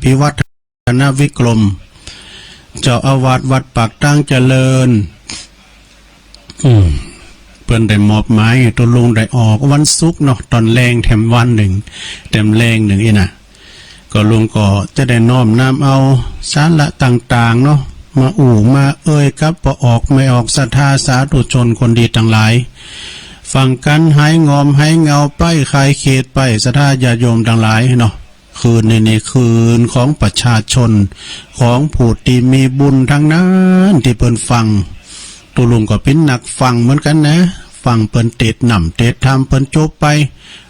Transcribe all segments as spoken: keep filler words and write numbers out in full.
ภิวัฒนวิกรม เจ้าอาวาสวัดปากตางเจริญ อืม เปิ้นได้มอบหมายหื้อตุ๊ลุงได้ออกวันศุกร์เนาะ ต๋อนแลงแถมวันนึ่ง แถมแลงนึ่งอี้นะ ก็ลุงก็จะได้น้อมนำเอาสาระต่างๆ เนาะ มาอู้มาเอ่ยกับป้อออกแม่ออกศรัทธาสาธุชนคนดีตังหลาย ฟังกั๋นหายงอมหายเหงาไปคลายเขตไปศรัทธาญาติโยมตังหลายเนาะ คืนนี้นี่คืนของประชาชน ของผู้ตี้มีบุญตังนั้นตี้เปิ้นฟัง ตุ๊ลุงก็เป๋นนักฟังเหมือนกั๋นนะ ฟังเปิ้นเตสน์น้ำเตสน์ธรรมเปิ้นจบไป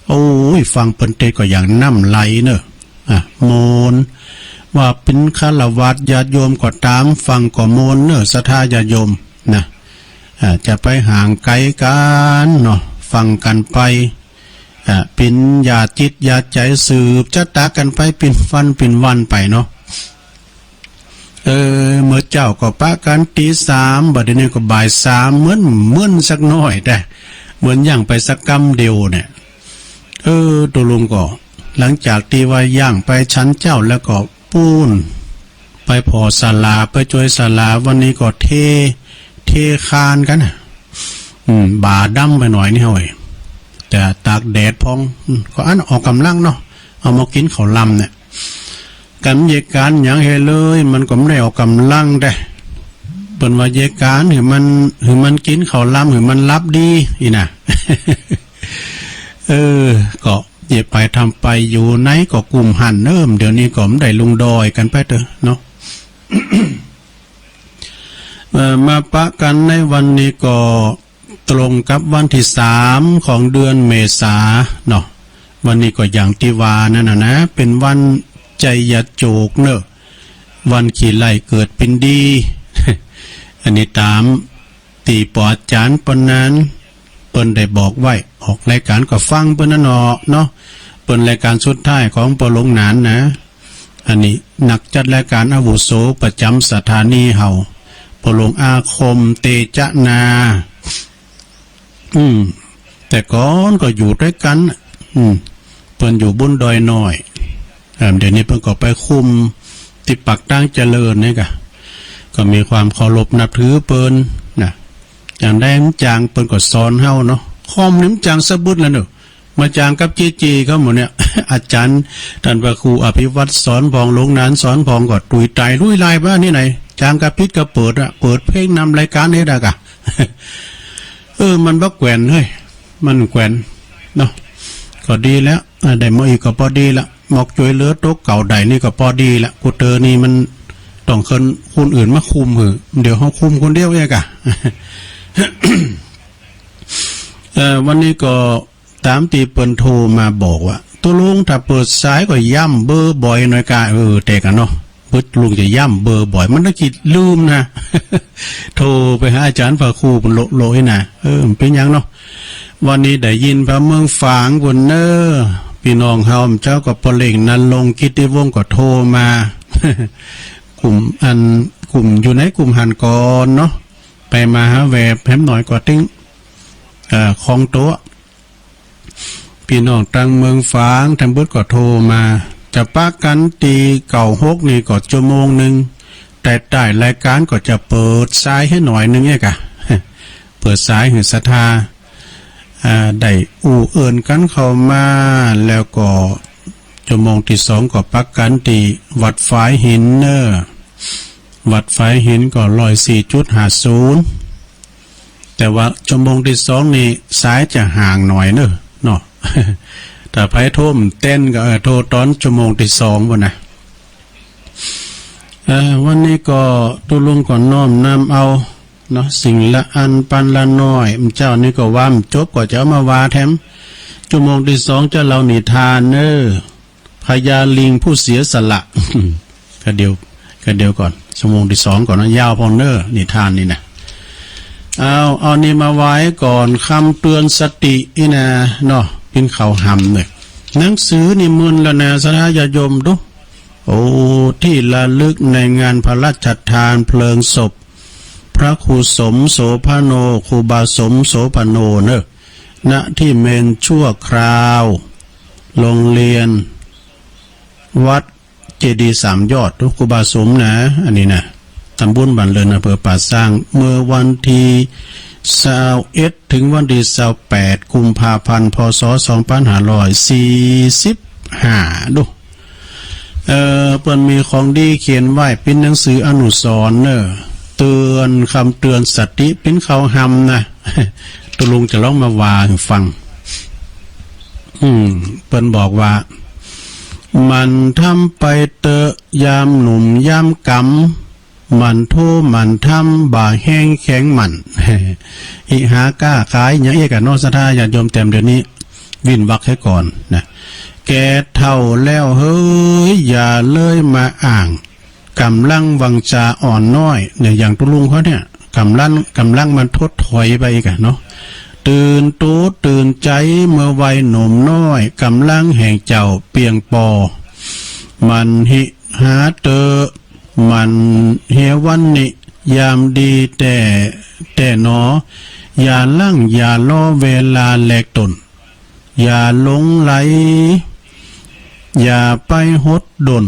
โอ้ย ฟังเปิ้นเตสน์ก็อย่างน้ำไหลเนอะ อ่ะ ม่วน ว่าเป๋นฆราวาสญาติโยมก็ต๋าม ฟังก็ม่วนเนอะ ศรัทธาญาติโยมนะ อ่ะ จะไปห่างไก๋กั๋นเนาะ ฟังกั๋นไป อ่ะ เป๋นยาจิตยาใจ๋สืบจะต๋ากั๋นไปเป๋นวันเป๋นวันไปเนาะ เออ เมื่อเจ๊าก็ปะกั๋นตี๋สาม บัดนี้ก็บ่ายสาม เหมือน เหมือนสักหน้อยแต่ เหมือนยังไปสักกำเดียวเนี่ย เออ ตุ๊ลุงก็ หลังจากตี้ว่ายังไปฉันเจ๊าแล้วก็ปู๊น ไปผ่อศาลา ไปจ้วยศาลา วันนี้ก็เท เทคานกั๋นนะ อืม บ่าดำไปหน้อยนี่เฮ้ย แต่ตากแดดพอง อืม ก็อันออกก๋ำลังเนาะ เอามากิ๋นข้าวลำเนี่ย กั๋นเยียะก๋านหยังหื้อเลย มันก็บ่ได้ออกก๋ำลังแต่ เปิ้นว่าเยียะก๋านหื้อมัน หื้อมันกิ๋นข้าวลำ หื้อมันหลับดี อี้นะ เออ ก็เยียะไปทำไป อยู่ไหนก็กุ้มหั้นเนอะ เดี๋ยวนี้ก็บ่ได้ลงดอยกั๋นไปเต๊อะเนาะ เอ่อ มาปะกั๋นในวันนี้ก็ตรงกับวันตี้สามของเดือนเมษาเนาะ วันนี้ก็อย่างตี้ว่านั่นน่ะนะ เป๋นวันไชยโจกเนอะ วันขี้ไล่เกิดเป๋นดี อันนี้ต๋ามตี้ป้ออาจ๋ารย์ปานนั้น เปิ้นได้บอกไว้ ออกรายก๋านก็ฟังเปิ้นนั่นเนาะ เนาะ เปิ้นรายก๋านสุดท้ายของป้อหลวงหนานนะ อันนี้นักจัดรายก๋านอาวุโสประจ๋ำสถานีเฮา ป้อหลวงอาคม เตจะนา อืม แต่ก่อนก็อยู่ตวยกั๋น อืม เปิ้นอยู่บุญดอยน้อย เอิ่ม เดี๋ยวนี้เปิ้นก็ไปคุมตี้ปากตางเจริญนี่ก่ะ ก็มีความเคารพนับถือเปิ้นนะ อย่างใดมันจ๋างเปิ้นก็สอนเฮาเนาะ คอมนี่มันจ๋างสะบึดแล้วเนาะ มาจ๋างกับเจเจเขาหมดเนี่ย อาจ๋ารย์ต้านพระครูอภิวัฒน์สอนผ่อง หลวงหนานสอนผ่องก็ตุยต๋ายลุยลายบ้านนี่ไหน จ๋างกระปิดกระเปิดอะ เปิดเพลงนำรายก๋านนี่ได้ก่ะ เออ มันบ่แกว่นเฮ้ย มันแกว่นเนาะ ก็ดีแล้ว อ่า ได้มาอีกก็ปอดีละ หมอกจ้วยเหลือตกเก่าได้นี่ก็ปอดีละ กูเตอนี่มันต้องเคิ่นคนอื่นมาคุมหื้อ เดี๋ยวเฮาคุมคนเดียวเองก่ะ เอ่อ วันนี้ก็ต๋ามตี้เปิ้นโทรมาบอกว่า ตุ๊ลุงถ้าเปิดสายก็ย้ำเบอร์บ่อยหน่อยก่ะ เออ แต่ก่ะเนาะ เปิ้นตุ๊ลุงจะย้ำเบอร์บ่อย มันต้องขี้ลืมนะ โทรไปหาอาจ๋ารย์พระครูเปิ้นโละๆ นี่นะ เออ มันเป๋นหยังเนาะ วันนี้ได้ยินพระเมืองฝางปู้นเน้อ ปี้น้องเฮาเจ้าก็ป้อเล็งนรงค์กิตติวงศ์ก็โทรมา กุมอัน กุมอยู่ในกุมหั้นก่อนเนาะ ไปมาหาแหวบแหมหน้อยก็ตึง เอ่อ ของโต๊ะ ปี้น้องตางเมืองฝางตังเบิดก็โทรมา จะปะกั๋นตี้เก้าหกนี่ก็จั่วโมงนึ่ง แต่ต้ายรายก๋านก็จะเปิดสายหื้อหน้อยนึ่งเองก่ะ เปิดสายหื้อศรัทธา อ่า ได้อู้เอิ้นกั๋นเข้ามา แล้วก็จั่วโมงตี้สองก็ปะกั๋นตี้วัดฝายหินเน้อ วัดฝายหินก็ร้อยสี่จุดห้าศูนย์ แต่ว่าจั่วโมงตี้สองนี่สายจะห่างหน้อยเน้อเนาะ ถ้าใผโทรบ่เต้นก็ เออ โทรต๋อนจั่วโมงตี้สองปู้นนะ เอ่อ วันนี้ก็ตุ๊ลุงก็น้อมนำเอาเนาะ สิ่งละอันปันละน้อย เมื่อเจ๊านี้ก็ว่าบ่จบก็จะเอามาว่าแถม จั่วโมงตี้สองจะเล่านิทานเน้อ พญาลิงผู้เสียสละ ก็เดี๋ยว ก็เดี๋ยวก่อน จั่วโมงตี้สองก่อนนะ ยาวพ่องเน้อ นิทานนี่นะ เอา เอานี่มาไว้ก่อน กำเตือนสตินี่นะเนาะ ปิ้นเขาหำเนี่ย หนังสือนี่มึนแล้วนะ ศรัทธาญาติโยมดู โอ้ ที่ระลึกในงานพระราชทานเพลิงศพ พระครูสมโสภโณ ครูบาสมโสภโณเนอะ ณ ที่เมนชั่วคราว โรงเรียน วัด เจดีย์สามยอด ครูบาสมนะ อันนี้นะ ตำบลบ้านเริน อำเภอป่าซาง เมื่อวันตี้ซาวเอ็ด เถิงวันตี้ซาวแปด กุมภาพันธ์ พ.ศ. สองปันห้าร้อยสี่สิบห้า ดู เอ่อ เปิ้นมีของดีเขียนไว้ เป๋นหนังสืออนุสรณ์เน่อ เตือนคำเตือนสติ เป๋นข้าวหำนะ ตุ๊ลุงจะลองมาว่าหื้อฟัง อืม เปิ้นบอกว่า หมั่นทำไปเต๊อะ ยามหนุ่มยามก๋ำ หมั่นโธหมั่นทำ บ่าแฮงแข็งหมั่น อิหาก้าขายหยังเอี้ยก่ะเนาะ ศรัทธาญาติโยมแต้มเดี๋ยวนี้ เว้นวรรคเสียก่อนนะ แก่เฒ่าแล้วเฮ้ย อย่าเลยมาอ้าง ก๋ำลังวางจาอ่อนน้อย เนี่ย อย่างตุ๊ลุงเขาเนี่ย ก๋ำลัง ก๋ำลังมันถดถอยไปอีกอะเนาะ ตื่นตูตื่นใจ๋เมื่อวัยหนุ่มน้อย ก๋ำลังแห่งเจ้าเปียงปอ หมั่นหิหาเต๊อะ หมั่นเฮวันนิ ยามดีแต๊ แต๊หนอ อย่าลั่งอย่ารอเวลาแลกต้น อย่าหลงใหล อย่าไปหดด้น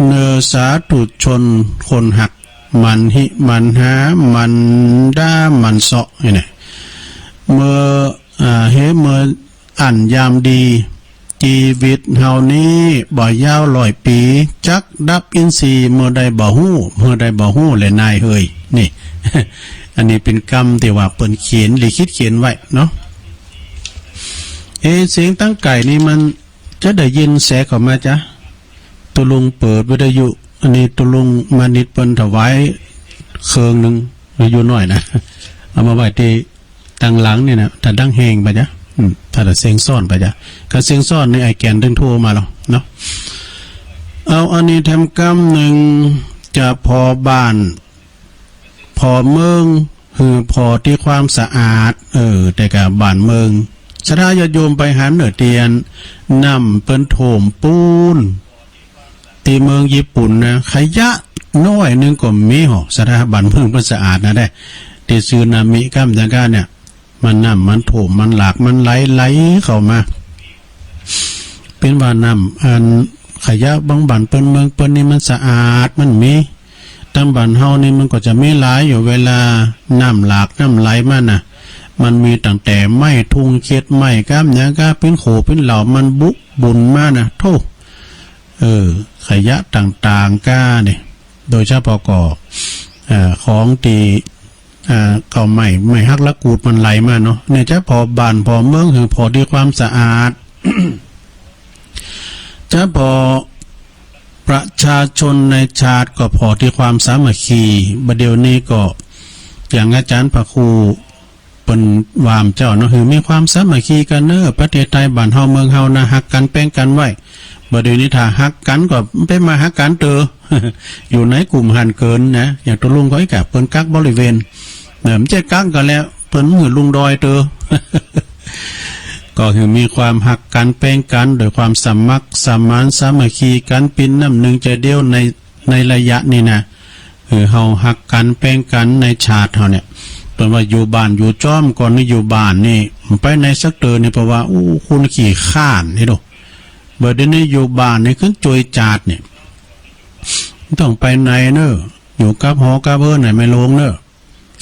เน่อสาธุชนคนฮัก หมั่นหิหมั่นหา หมั่นด่าหมั่นเซาะ นี่นะ เมื่อ อ่า เฮ เมื่ออั้นยามดี จีวิตเฮานี้บ่ยาวร้อยปี๋ จักดับอินทรีย์เมื่อใดบ่ฮู้ เมื่อใดบ่ฮู้แลนายเฮย นี่ อันนี้เป๋นกำตี้ว่าเปิ้นเขียน ลิขิตเขียนไว้เนาะ เอ๊ะ เสียงตังไก๋นี่มันจะได้ยินแสเข้ามาจ๊ะ ตุ๊ลุงเปิดวิทยุ อันนี้ตุ๊ลุงมานิดเปิ้นถวายเคิงนึ่ง วิทยุน้อยนะ เอามาไว้ตี้ตังหลังนี่นะ ถ้าดังแฮงไปจ๊ะ อืม ถ้า ถ้าเสียงซ้อนไปจ๊ะ ถ้าเสียงซ้อนนี่ไอ้แก่นตึงโทรมาแล้วเนาะ เอาอันนี้แถมกำนึ่ง จะผ่อบ้าน ผ่อเมิง หื้อผ่อตี้ความสะอาด เออ แต่ก่าบ้านเมิง ศรัทธาญาติโยมไปหันเน่อเตียน น้ำเปิ้นโถ้มปู๊น ตี้เมืองญี่ปุ่นนะ ขยะน้อยนึ่งก็มีหรอ ศรัทธา บ้านเมิงเปิ้นสะอาดนะแต๊ ตี้สึนามิก้ามจังก้าเนี่ย มันน้ำมันโถ้ม มันหลาก มันไหล ไหลเข้ามา เป๋นว่าน้ำอันขยะบางบ้านเปิ้นเมืองเปิ้นนี่มันสะอาด มันมี ตังบ้านเฮานี่มันก็จะมีหลายอยู่ เวลาน้ำหลากน้ำไหลมาน่ะ มันมีตั้งแต่ไม้ทุ่งเข็ด ไม้ก้ามหยังก้า เป๋นโขเป๋นเหล่า มันบุบุนมาน่ะ โธ่ เออ ขยะต่างๆ ก้านี่ โดยเฉพาะก็ เอ่อ ของตี้ อ่า ก็ไม้ ไม้หักละกูดมันไหลมาเนาะ เนี่ย จะผ่อบ้านผ่อเมิงหื้อผ่อตี้ความสะอาด จะผ่อประชาชนในชาติก็ผ่อตี้ความสามัคคี บ่าเดี่ยวนี้ก็อย่างอาจ๋ารย์พระครูเปิ้นว่าเจ้าเนาะ หื้อมีความสามัคคีกั๋นเน่อ ประเทศไทยบ้านเฮาเมืองเฮานะ ฮักกั๋นแป้งกั๋นไว้ บ่าเดี่ยวนี้ถ้าฮักกั๋นก็ไปมาฮักกั๋นเต๊อะ อยู่ในกลุ่มหั้นเกินนะ อย่างตุ๊ลุงเขาอี้ก่ะ เปิ้นกั๊กบริเวณ เน่อ มันจะกั๊กกั๋นแล้ว เปิ้นหื้อลงดอยเต๊อะ ก็หื้อมีความฮักกั๋นแป้งกั๋น โดยความสมัครสมานสามัคคีกั๋น เป๋นน้ำนึ่งใจ๋เดียวใน ในระยะนี้นะ หื้อเฮาฮักกั๋นแป้งกั๋นในชาติเฮาเนี่ย เปิ้นว่าอยู่บ้านอยู่จ๊อมก่อน นี่อยู่บ้านนี่ ไปไหนสักเต๊อะนี่ เพราะว่า อู้ คนขี้คร้านนี่ดู บ่าเดี่ยวนี้อยู่บ้านนี่ขึ้นจวยจาดเนี่ย ต้องไปไหนเน่อ อยู่กับหอกับเฮือนไหนไม่ลงเน่อ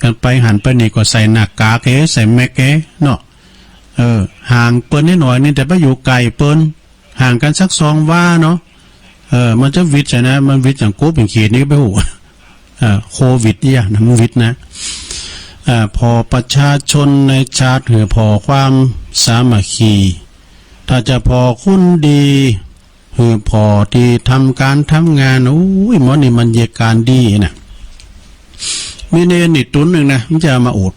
กันไปหั้นไปนี่ก็ใส่หน้ากากเอ ใส่แมสเอเนาะ เออ ห่างเปิ้นนิดหน่อยนี่ แต่ไปอยู่ใก้เปิ้น ห่างกั๋นสักสองวาเนาะ เออ มันจะหวิดใส่นะ มันหวิดอย่างกบอย่างขีดนี่ไปฮู้ เอ่อ โควิดเนี่ยนะ มันหวิดนะ เอ่อ ผ่อประชาชนในชาติหื้อผ่อความสามัคคี ถ้าจะผ่อคนดี หื้อผ่อตี้ทำก๋านทำงาน โอ้ย หมอนี่มันเยียะก๋านดีนะ มีเณรนี่ตุ๊นนึ่งนะ มันจะมาอวด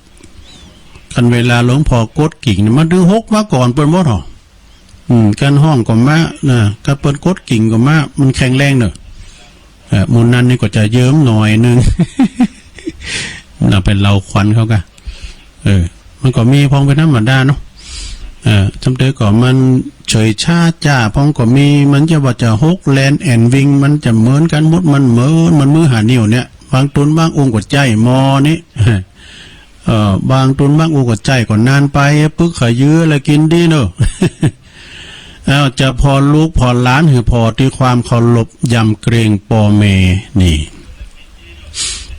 คันเวลาหลวงพ่อกดกิ่งนี่ มันถือหกมาก่อนเปิ้นหมดหรอ อืม กันฮ้องก็มานะ กันเปิ้นกดกิ่งก็มา มันแข็งแรงเน่อ เอ่อ หมู่นั้นนี่ก็จะเยิ้มหน่อยนึ่ง น่ะ ไปเล่าขวัญเขาก่ะ เออ มันก็มีพ่องเป๋นธรรมดาเนาะ เออ จำเต๋อก็มันเฉยช้าจ้าพ่องก็มี มันจะว่าจะหกแลนแอ่นวิ่ง มันจะเหมือนกั๋นหมด มันเหมือน มันมือห้านิ้วเนี่ย บางต๋นบางองค์ก็ใจ๊หม้อนี่ เอ่อ บางต๋นบางองค์ก็ใจ๊ก็นานไป ปึกขยื้อแล้วกิ๋นดีเนาะ เอ้า จะผ่อลูกผ่อหลานหื้อผ่อตี้ความเคารพยำเกรงป้อแม่นี่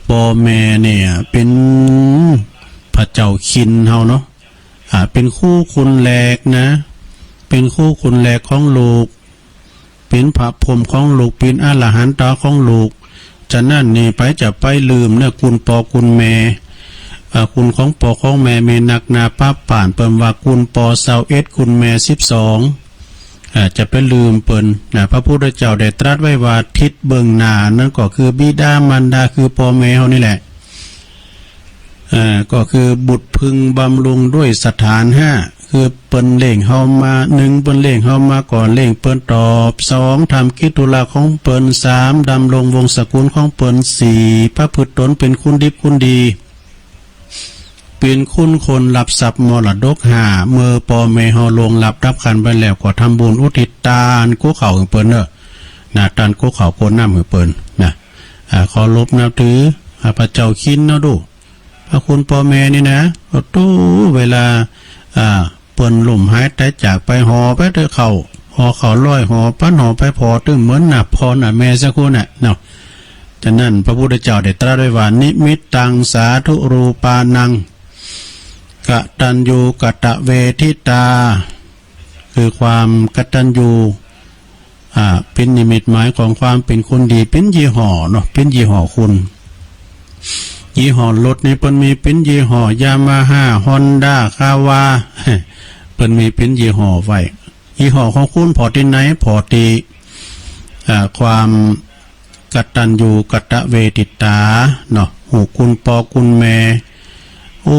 ป้อแม่เนี่ยเป๋นพระเจ้าคินเฮาเนาะ อ่า เป๋นครูคนแรกนะ เป๋นครูคนแรกของลูก เป๋นพระพรหมของลูก เป๋นอรหันตาของลูก ฉะนั้นนี่ใผจะไปลืมเน่อ คุณป้อคุณแม่ อ่า คุณของป้อของแม่มีนักหนาปะป๋าน เปิ้นว่าคุณป้อซาวเอ็ด คุณแม่สิบสอง อ่า จะไปลืมเปิ้นนะ พระพุทธเจ้าได้ตรัสไว้ว่าทิศเบื้องหน้านั้นก็คือบิดามารดา คือป้อแม่เฮานี่แหละ อ่า ก็คือบุตรพึงบำรุงด้วยสถานห้า คือเปิ้นเลี้ยงเฮามา หนึ่ง เปิ้นเลี้ยงเฮามาก็เลี้ยงเปิ้นตอบ สอง ทำกิจธุระของเปิ้น สาม ดำรงวงศกุลของเปิ้น สี่ ประพฤติตนเป๋นคนดิบคนดี เป๋นคนคนรับทรัพย์มรดกห้า เมื่อป้อแม่เฮาล่วงลับดับขันธ์ไปแล้วก็ทำบุญอุทิศตานกู้ข้าวหื้อเปิ้นเน่อ นะ ตานกู้ข้าวกู้น้ำหื้อเปิ้นนะ อ่า เคารพนับถือ อ่า พระเจ้าคินเนาะดู พระคุณป้อแม่นี่นะ โอ้โต เวลา อ่า เปิ้นล้มหายต๋ายจากไป ห่อไปเต๊อะข้าว ห่อข้าวร้อย ห่อปั๋น ห่อไปผ่อตึงเหมือนหน้าป้อหน้าแม่สักคนน่ะเนาะ ฉะนั้นพระพุทธเจ้าได้ตรัสไว้ว่า นิมิตตังสาธุรูปานัง กตัญญูกตเวทิตา คือความกตัญญู อ่า เป๋นนิมิตหมายของความเป๋นคนดี เป๋นยี่ห้อเนาะ เป๋นยี่ห้อคุณ ยี่ห้อรถนี่เปิ้นมีเป๋นยี่ห้อ ยามาฮ่า ฮอนด้า คาวา เปิ้นมีเป๋นยี่ห้อไว้ ยี่ห้อของคุณผ่อตี้ไหน ผ่อตี้ อ่า ความกตัญญูกตเวทิตาเนาะ ฮู้คุณป้อคุณแม่ โอ้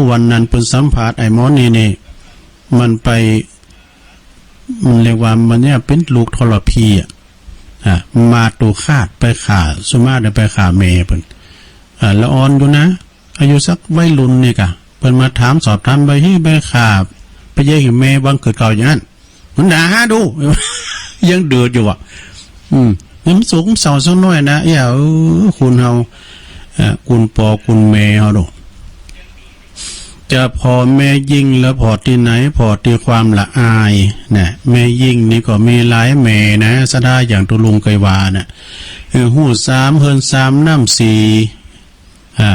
วันนั้นเปิ้นสัมภาษณ์ไอ้หมอนี่นี่ มันไป มันเรียกว่ามันเนี่ยเป๋นลูกทรพีอะ อ่ะ มาตุฆาตไปฆ่า สุมาตย์ไปฆ่าแม่เปิ้น อ่ะ ละอ่อนอยู่นะ อายุสักวัยรุ่นนี่กะ เปิ้นมาถามสอบถามไป เฮ้ย ไปฆ่า ไปแย่งแม่บังเกิดเก่าอย่างนั้น มันด่าหาดู ยังเดือดอยู่อ่ะ อืม นี่มันโศกเศร้าสักหน้อยนะ เอ้ย เออ คุณเฮา เอ่อ คุณป้อคุณแม่เฮาดู จะผ่อแม่ญิงแล้วผ่อตี้ไหน ผ่อตี้ความละอายนะ แม่ญิงนี่ก็มีหลายแม่นะ ศรัทธา อย่างตุ๊ลุงเกยว่านะ เออ ฮู้สาม เฮือนสาม น้ำสี่ อ่า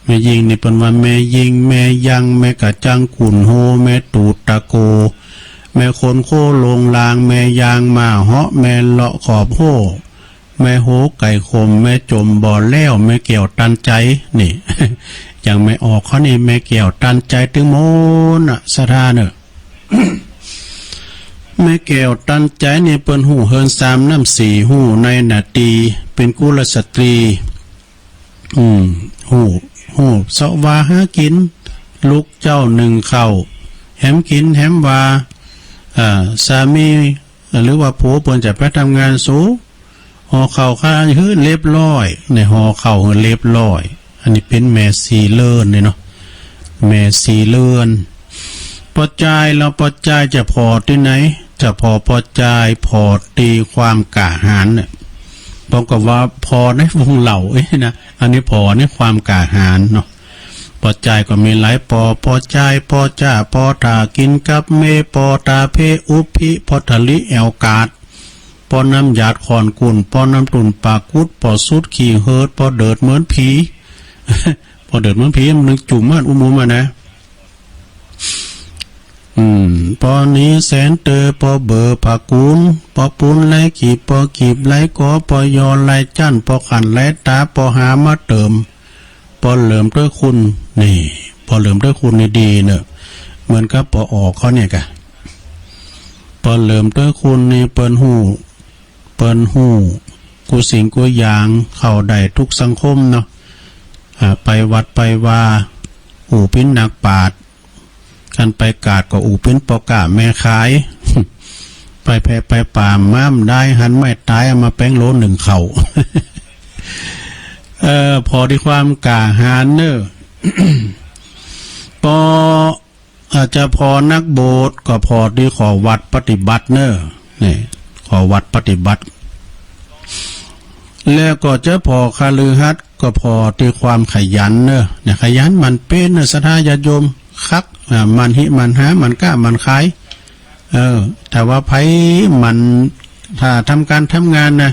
แม่ญิงนี่เปิ้นว่าแม่ญิง แม่ยัง แม่กะจังกุ่นโฮ แม่ตูดตะโก แม่คนโคลงลาง แม่ยางหม้าเหาะ แม่เลาะขอบโฮ่ แม่โฮไก่ขม แม่จมบ่อแล้ว แม่แก้วตันใจ๋ นี่ อย่างแม่ออกเขานี่ แม่แก้วตันใจ๋ตึงหมดน่ะ ศรัทธาเน่อ แม่แก้วตันใจ๋นี่เปิ้นฮู้เฮือนสาม น้ำสี่ ฮู้ในหน้าตี้ เป๋นกุลสตรี อืม ฮู้ ฮู้เสาะหากิ๋น ลุกเจ๊านึ่งข้าว แหมกิ๋นแหมว่า เอ่อ สามี หรือว่าผัวเปิ้นจะไปทำงานสู ห่อข้าวข้าหื้อเรียบร้อย ในห่อข้าวหื้อเรียบร้อย อันนี้เป๋นแม่สี่เรือนนี่เนาะ แม่สี่เรือน ป้อจาย แล้วป้อจายจะผ่อตี้ไหน จะผ่อป้อจาย ผ่อตี้ความกล้าหาญเนี่ย ผมก็ว่าผ่อในวงเหล้าเอ้ยนะ อันนี้ผ่อในความกล้าหาญเนาะ ป้อจายก็มีหลายป้อ ป้อจาย ป้อจ้า ป้อถ่ากิ๋นกับเม ป้อตาเพอุบพิ ป้อถลิแอ่วกาด ป้อน้ำหยาดข้อนกุ่น ป้อน้ำตุ่นปากกุด ป้อสุดขี้เหิด ป้อเดิดเหมือนผี ป้อเดิดเหมือนผี มันนึกจุ่มมันอุ้มๆ มานะ อืม ป้อหนีแสนเตอ ป้อเบอผากูน ป้อปูนไร้ขีบ ป้อขีบไร้กอ ป้อยอไร้จั้น ป้อขันไร้ต๋า ป้อหามาเติม ป้อเหลิมตวยคุณ นี่ ป้อเหลิมตวยคุณนี่ดีเน่อ เหมือนกับป้อออกเขาเนี่ยกะ ป้อเหลิมตวยคุณนี่เปิ้นฮู้ เปิ้นฮู้กู้สิ่งกู้อย่าง เข้าได้ทุกสังคมเนาะ อ่า ไปวัดไปวา อู้เป๋นนักปราชญ์ คันไปกาดก็อู้เป๋นป้อก๊าแม่ขาย ไปแพะไปป่า ม้ามได้หันไม้ต๋าย เอามาแป๋งโลนึ่งข้าว เอ่อ ผ่อตี้ความกล้าหาญเน่อ ป้อ อาจจะผ่อนักบวชก็ผ่อตี้ข้อวัตรปฏิบัติเน่อ นี่ ข้อวัตรปฏิบัติ แล้วก็จะผ่อคฤหัสถ์ก็ผ่อตี้ความขยันเน่อ เนี่ย ขยันหมั่นเพียรเน่อ ศรัทธาญาติโยม คัก อ่า หมั่นหิหมั่นหา หมั่นก๊าหมั่นขาย เออ ถ้าว่าใผหมั่น ถ้าทำก๋านทำงานนะ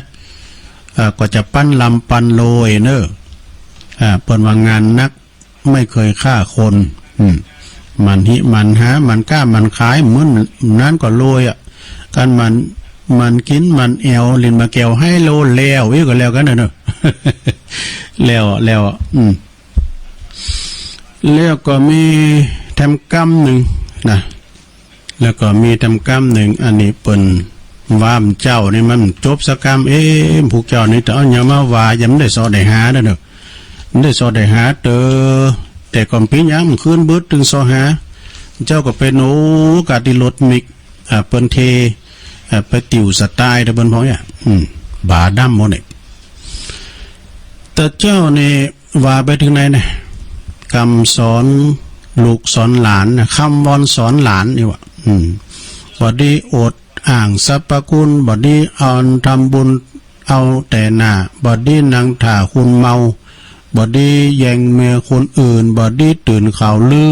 เอ่อ ก็จะปันร่ำปันรวยเนอะ อ่า เปิ้นว่างานหนักไม่เคยฆ่าคน อืม หมั่นฮิหมั่นหา หมั่นก๊าหมั่นขาย มื้อนั้นก็รวยอะ กันหมั่น หมั่นกิ๋น หมั่นแอ่ว หลิ้นหมากแก้วไฮโลแล้ว อี้ก็แล้วกั๋นนะเนอะ แล้ว แล้ว อืม แล้วก็มีแถมกำนึ่งนะ แล้วก็มีแถมกำนึ่ง อันนี้เปิ้นว่า เจ้านี่มันจบสักกำ เอ๊ะ พวกเจ้านี่จะเอาหยังมาว่า ยังบ่ได้เซาะได้หาเด้อเนอะ บ่ได้เซาะได้หาเต๋อ แต่ก็บ่เป๋นหยัง คืนบึดตึงเซาะหา เจ้าก็ไปโหนกัดตี้รถมิก อ่า เปิ้นเท อ่า ไปติวสไตล์เด้อเปิ้นพ้องเนี่ย อืม บ่าดำหมดเนี่ย แต่เจ้านี่ ว่าไปเถิงไหนนะ กำสอนลูกสอนหลานนะ กำวอนสอนหลานนี่วะ อืม บ่ดีอวดอ้างสรรพคุณ บ่ดีอ่อนทำบุญเอาแต่หน้า บ่ดีนั่งถ่าคนเมา บ่ดีแย่งเมียคนอื่น บ่ดีตื่นข่าวลือ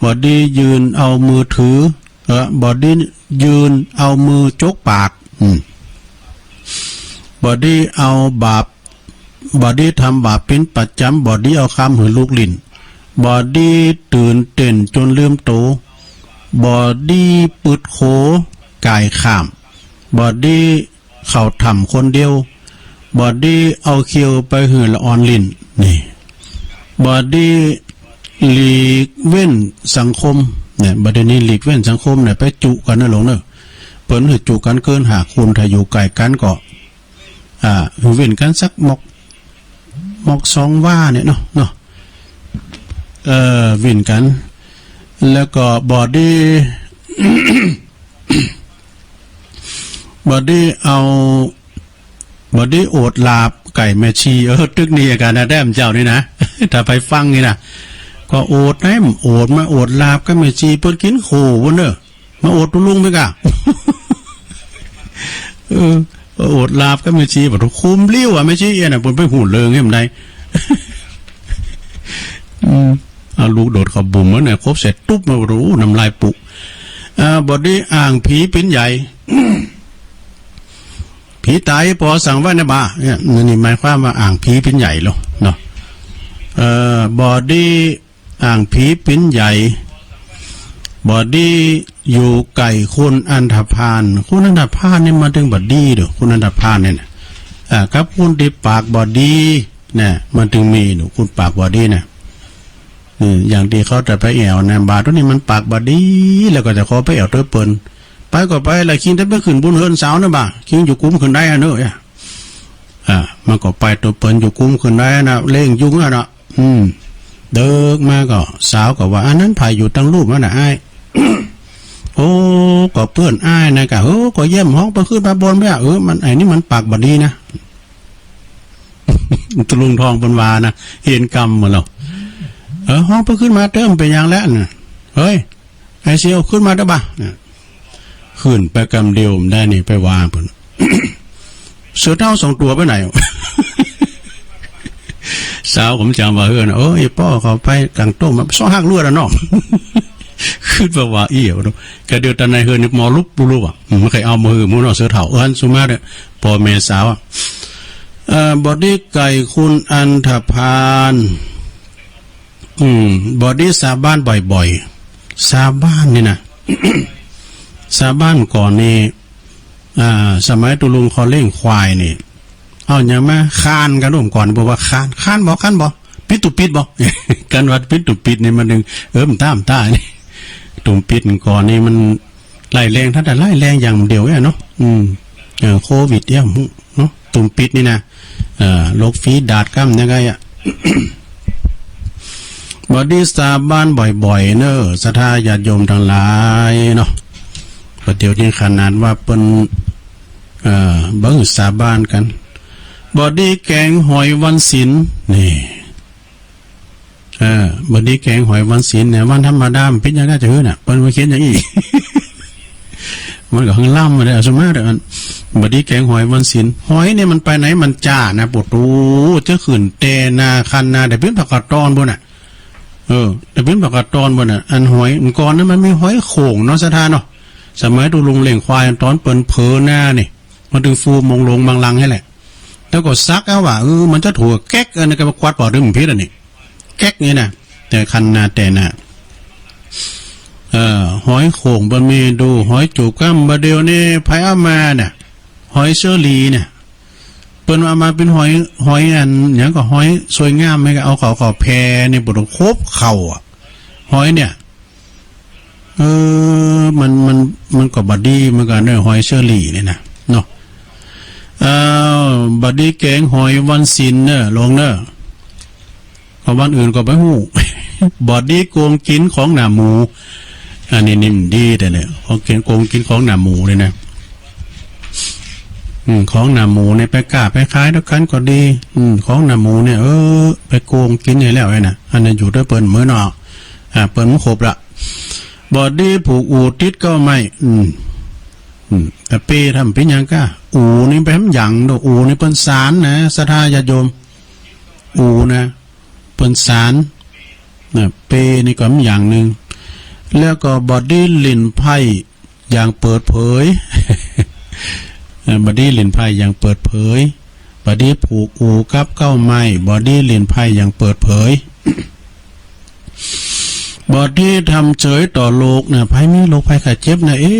บ่ดียืนเอามือถือ เออ บ่ดียืนเอามือจกปาก อืม บ่ดีเอาบาป บ่ดีทำบาปเป๋นประจ๋ำ บ่ดีเอากำหื้อลูกหลิ้น บ่ดีตื่นเต้นจ๋นลืมโต บ่ดีปึดโขก่ายข้าม บ่ดีเข้าถ้ำคนเดียว บ่ดีเอาเขี้ยวไปหื้อละอ่อนลิ้น นี่ บ่ดีหลีกเว้นสังคม เนี่ย บ่ดีนี่หลีกเว้นสังคมเนี่ย ไปจุกั๋นนะหลวงเนอะ เปิ้นหื้อจุกั๋นเกินห้าคน ถ้าอยู่ใก้กั๋นก็ อ่า เว้นกั๋นสักมอก มอกสองวาเนี่ยเนาะ เนาะ เอ่อ เว้นกั๋น แล้วก็บ่ดี บ่ดีเอา บ่ดีโอดหลาบใก้แม่ชี เออ ตึกนี้อาก๋านนะแต้มเจ้านี่นะ ถ้าไปฟังนี่นะ ก็โอดนะ โอดมาโอดหลาบกับแม่ชี เปิ้นกิ๋นโขวปุ้นเนอะ มาโอดตุ๊ลุงไปก่ะ เออ โอดหลาบกับแม่ชี บ่ต้องคุมเลี้ยวอะ แม่ชีเอี้ยน่ะ เปิ้นไปฮู้เรื่องหื้อมันได้ อืม เอาลูกโดดเข้าบุ๋มมันเนี่ย คบเสร็จตุ๊บมา โอ้โห น้ำลายปุ อ่า บ่ดีอ้างผีเป๋นใหญ่ ผีต๋ายปอสั่งไว้นะบ่า เนี่ย นี่หมายความว่าอ้างผีเป๋นใหญ่ลอเนาะ เอ่อ บ่ดี อ้างผีเป๋นใหญ่ บ่ดีอยู่ใก้คนอันธพาล คนอันธพาลนี่หมายเถิงบ่ดีเด้อ คนอันธพาลเนี่ยนะ อ่า กับคนตี้ปากบ่ดีนะ มันเถิงมีเด้อ คนปากบ่ดีนะ อืม อย่างตี้เขาจะไปแอ่วนะ บ่าวโตนี้มันปากบ่ดี แล้วก็จะขอไปแอ่วโตเปิ้น ไปก็ไปละ คิงแต่ไปขึ้นบนเฮือนสาวนะบ่า คิงอยู่กุมขึ้นได้อะเนอะ อ่า มันก็ไปโตเปิ้นอยู่กุมขึ้นได้นะ เล่งยุงอะเนาะ อืม เดิกมาก็ สาวก็ว่า อันนั้นใผอยู่ตังลุ่มนั่นน่ะอ้าย โอ้ ก็เปื้อนอ้ายนะกะ เออ ก็เยี่ยมฮ้องไปขึ้นไปบนไปอะ เออ มัน ไอ้นี่มันปากบ่ดีนะ ตุ๊ลุงทองเปิ้นว่านะ เห็นกำหมดแล้ว เออ ฮ้องไปขึ้นมาเต๊อะ เป๋นหยังแล้วน่ะ เฮ้ย ไอ้เสี่ยว ขึ้นมาเต๊อะบ่า เนี่ย ขึ้นไปกำเดียวบ่ได้นี่ ไปว่าเปิ้น เสือเฒ่าสองตั๋วไปไหน สาวผมจ๋ำว่าเฮือน เออ ไอ้ป้อเขาไปกังต้ม ซอกฮักลวดอะเนาะ ขึ้นไปว่าเอี้ยวเนาะ กะเดียวตาในเฮือนนี่มอลุบลุบอะ อืม บ่ใค่เอามาหื้อหมู่เนาะ เสือเฒ่า เอิ้นสุมาเด้อ ป้อแม่สาวอะ เอ่อ บ่ดีใก้คนอันธพาล อืม บ่ดีสาบานบ่อยๆ สาบานนี่นะ สาบานก่อนนี่ อ่า สมัยตุ๊ลุงคอเล่งควายนี่ เอาหยังมาคานกั๋น อุ้มก่อน บอกว่าคาน คานบ่ คานบ่ ปิดตุ๊ปิดบ่ กั๋นว่าปิดตุ๊ปิดนี่มันเถิง เออ มันต้าน มันต้านนี่ ตุ๊ปิดก่อนนี่มัน ร้ายแรง ถ้าแต่ร้ายแรงอย่างเดียวเนี่ยเนาะ อืม เออ โควิดเนี่ย เนาะ ตุ๊ปิดนี่นะ เอ่อ โรคฝีดาษกำยังไงอะ บ่ดีสาบานบ่อยๆ เนอะ ศรัทธาญาติโยมตังหลายเนาะ ปัจจุบันนี้ขนาดว่าเปิ้น เอ่อ บ่หื้อสาบานกั๋น บ่ดีแก๋งหอยวันศีล นี่ เออ บ่ดีแก๋งหอยวันศีลเนี่ย วันธรรมดามันเป๋นหยังก็จะหื้อน่ะ เปิ้นมาเขียนอย่างอี้ มันก็หังล้ำมาเลย สมมาเด้อ อัน บ่ดีแก๋งหอยวันศีล หอยเนี่ยมันไปไหนมันจ้านะ ปวดตู จะขึ้นแต่นาคันนา แต่เป๋นผักกาดตอนปุ้นน่ะ เออ แต่เป๋นผักกาดตอนปุ้นน่ะ อันหอย ก่อนนั้นมันมีหอยโข่งเนาะ ศรัทธาเนาะ สมัยตุ๊ลุงเลี้ยงควายต๋อนเปิ้นเผลอหน้านี่ มันตึงฟูมงลงบางลังนี่แหละ แล้วก็สักเอาว่า เออ มันจะถูกแก๊ก อันนี้ก็มากวัดบ่อดึงผิดอันนี้ แก๊กนี่นะ แต่คันนาแต่นา เอ่อ หอยโข่งบ่มีดู หอยจูบกล้ำบ่าเดี่ยวนี้ ไผเอามาเนี่ย หอยเชอรี่เนี่ย เปิ้นเอามาเป๋นหอย หอยอันหยังก็หอยสวยงาม แม่นก็เอาเข้า เข้าแผ่นี่ บ่ต้องครบเข้าอะ หอยเนี่ย เออ มัน มัน มันก็บ่ดีเหมือนกั๋นเนาะ หอยเชอรี่นี่นะ เนาะ เอ่อ บ่ดีแก๋งหอยวันศีลเนาะ ลองเนาะ เพราะวันอื่นก็บ่ฮู้ บ่ดีโกงกิ๋นของหน้าหมู่ อันนี้นี่มันดีแต๊เนี่ย ของกิ๋น โกงกิ๋นของหน้าหมู่นี่นะ อืม ของหน้าหมู่นี่ไปก๊าไปขายตวยกั๋นก็ดี อืม ของหน้าหมู่นี่ เออ ไปโกงกิ๋นนี่แล้วไอ้น่ะ อันนั้นอยู่ตวยเปิ้นเหมือนเนาะ อ่า เปิ้นมันครบละ บ่ดีผูกอู่ติดเก๊าไม้ อืม อืม แต่เป้ทำเป๋นหยังก้า อู่นี่ไปทำหยังเนาะ อู่นี่เปิ้นสานนะ ศรัทธาญาติโยม อู่นะ เปิ้นสานนะ เป้นี่ก็อย่างนึ่ง แล้วก็บ่ดีเล่นไพ่อย่างเปิดเผย เอ่อ บ่ดีเล่นไพ่อย่างเปิดเผย บ่ดีผูกอู่กับเก๊าไม้ บ่ดีเล่นไพ่อย่างเปิดเผย บ่ดีทำเฉยต่อโรคนะ ไผมีโรคภัยไข้เจ็บนะ เอ๊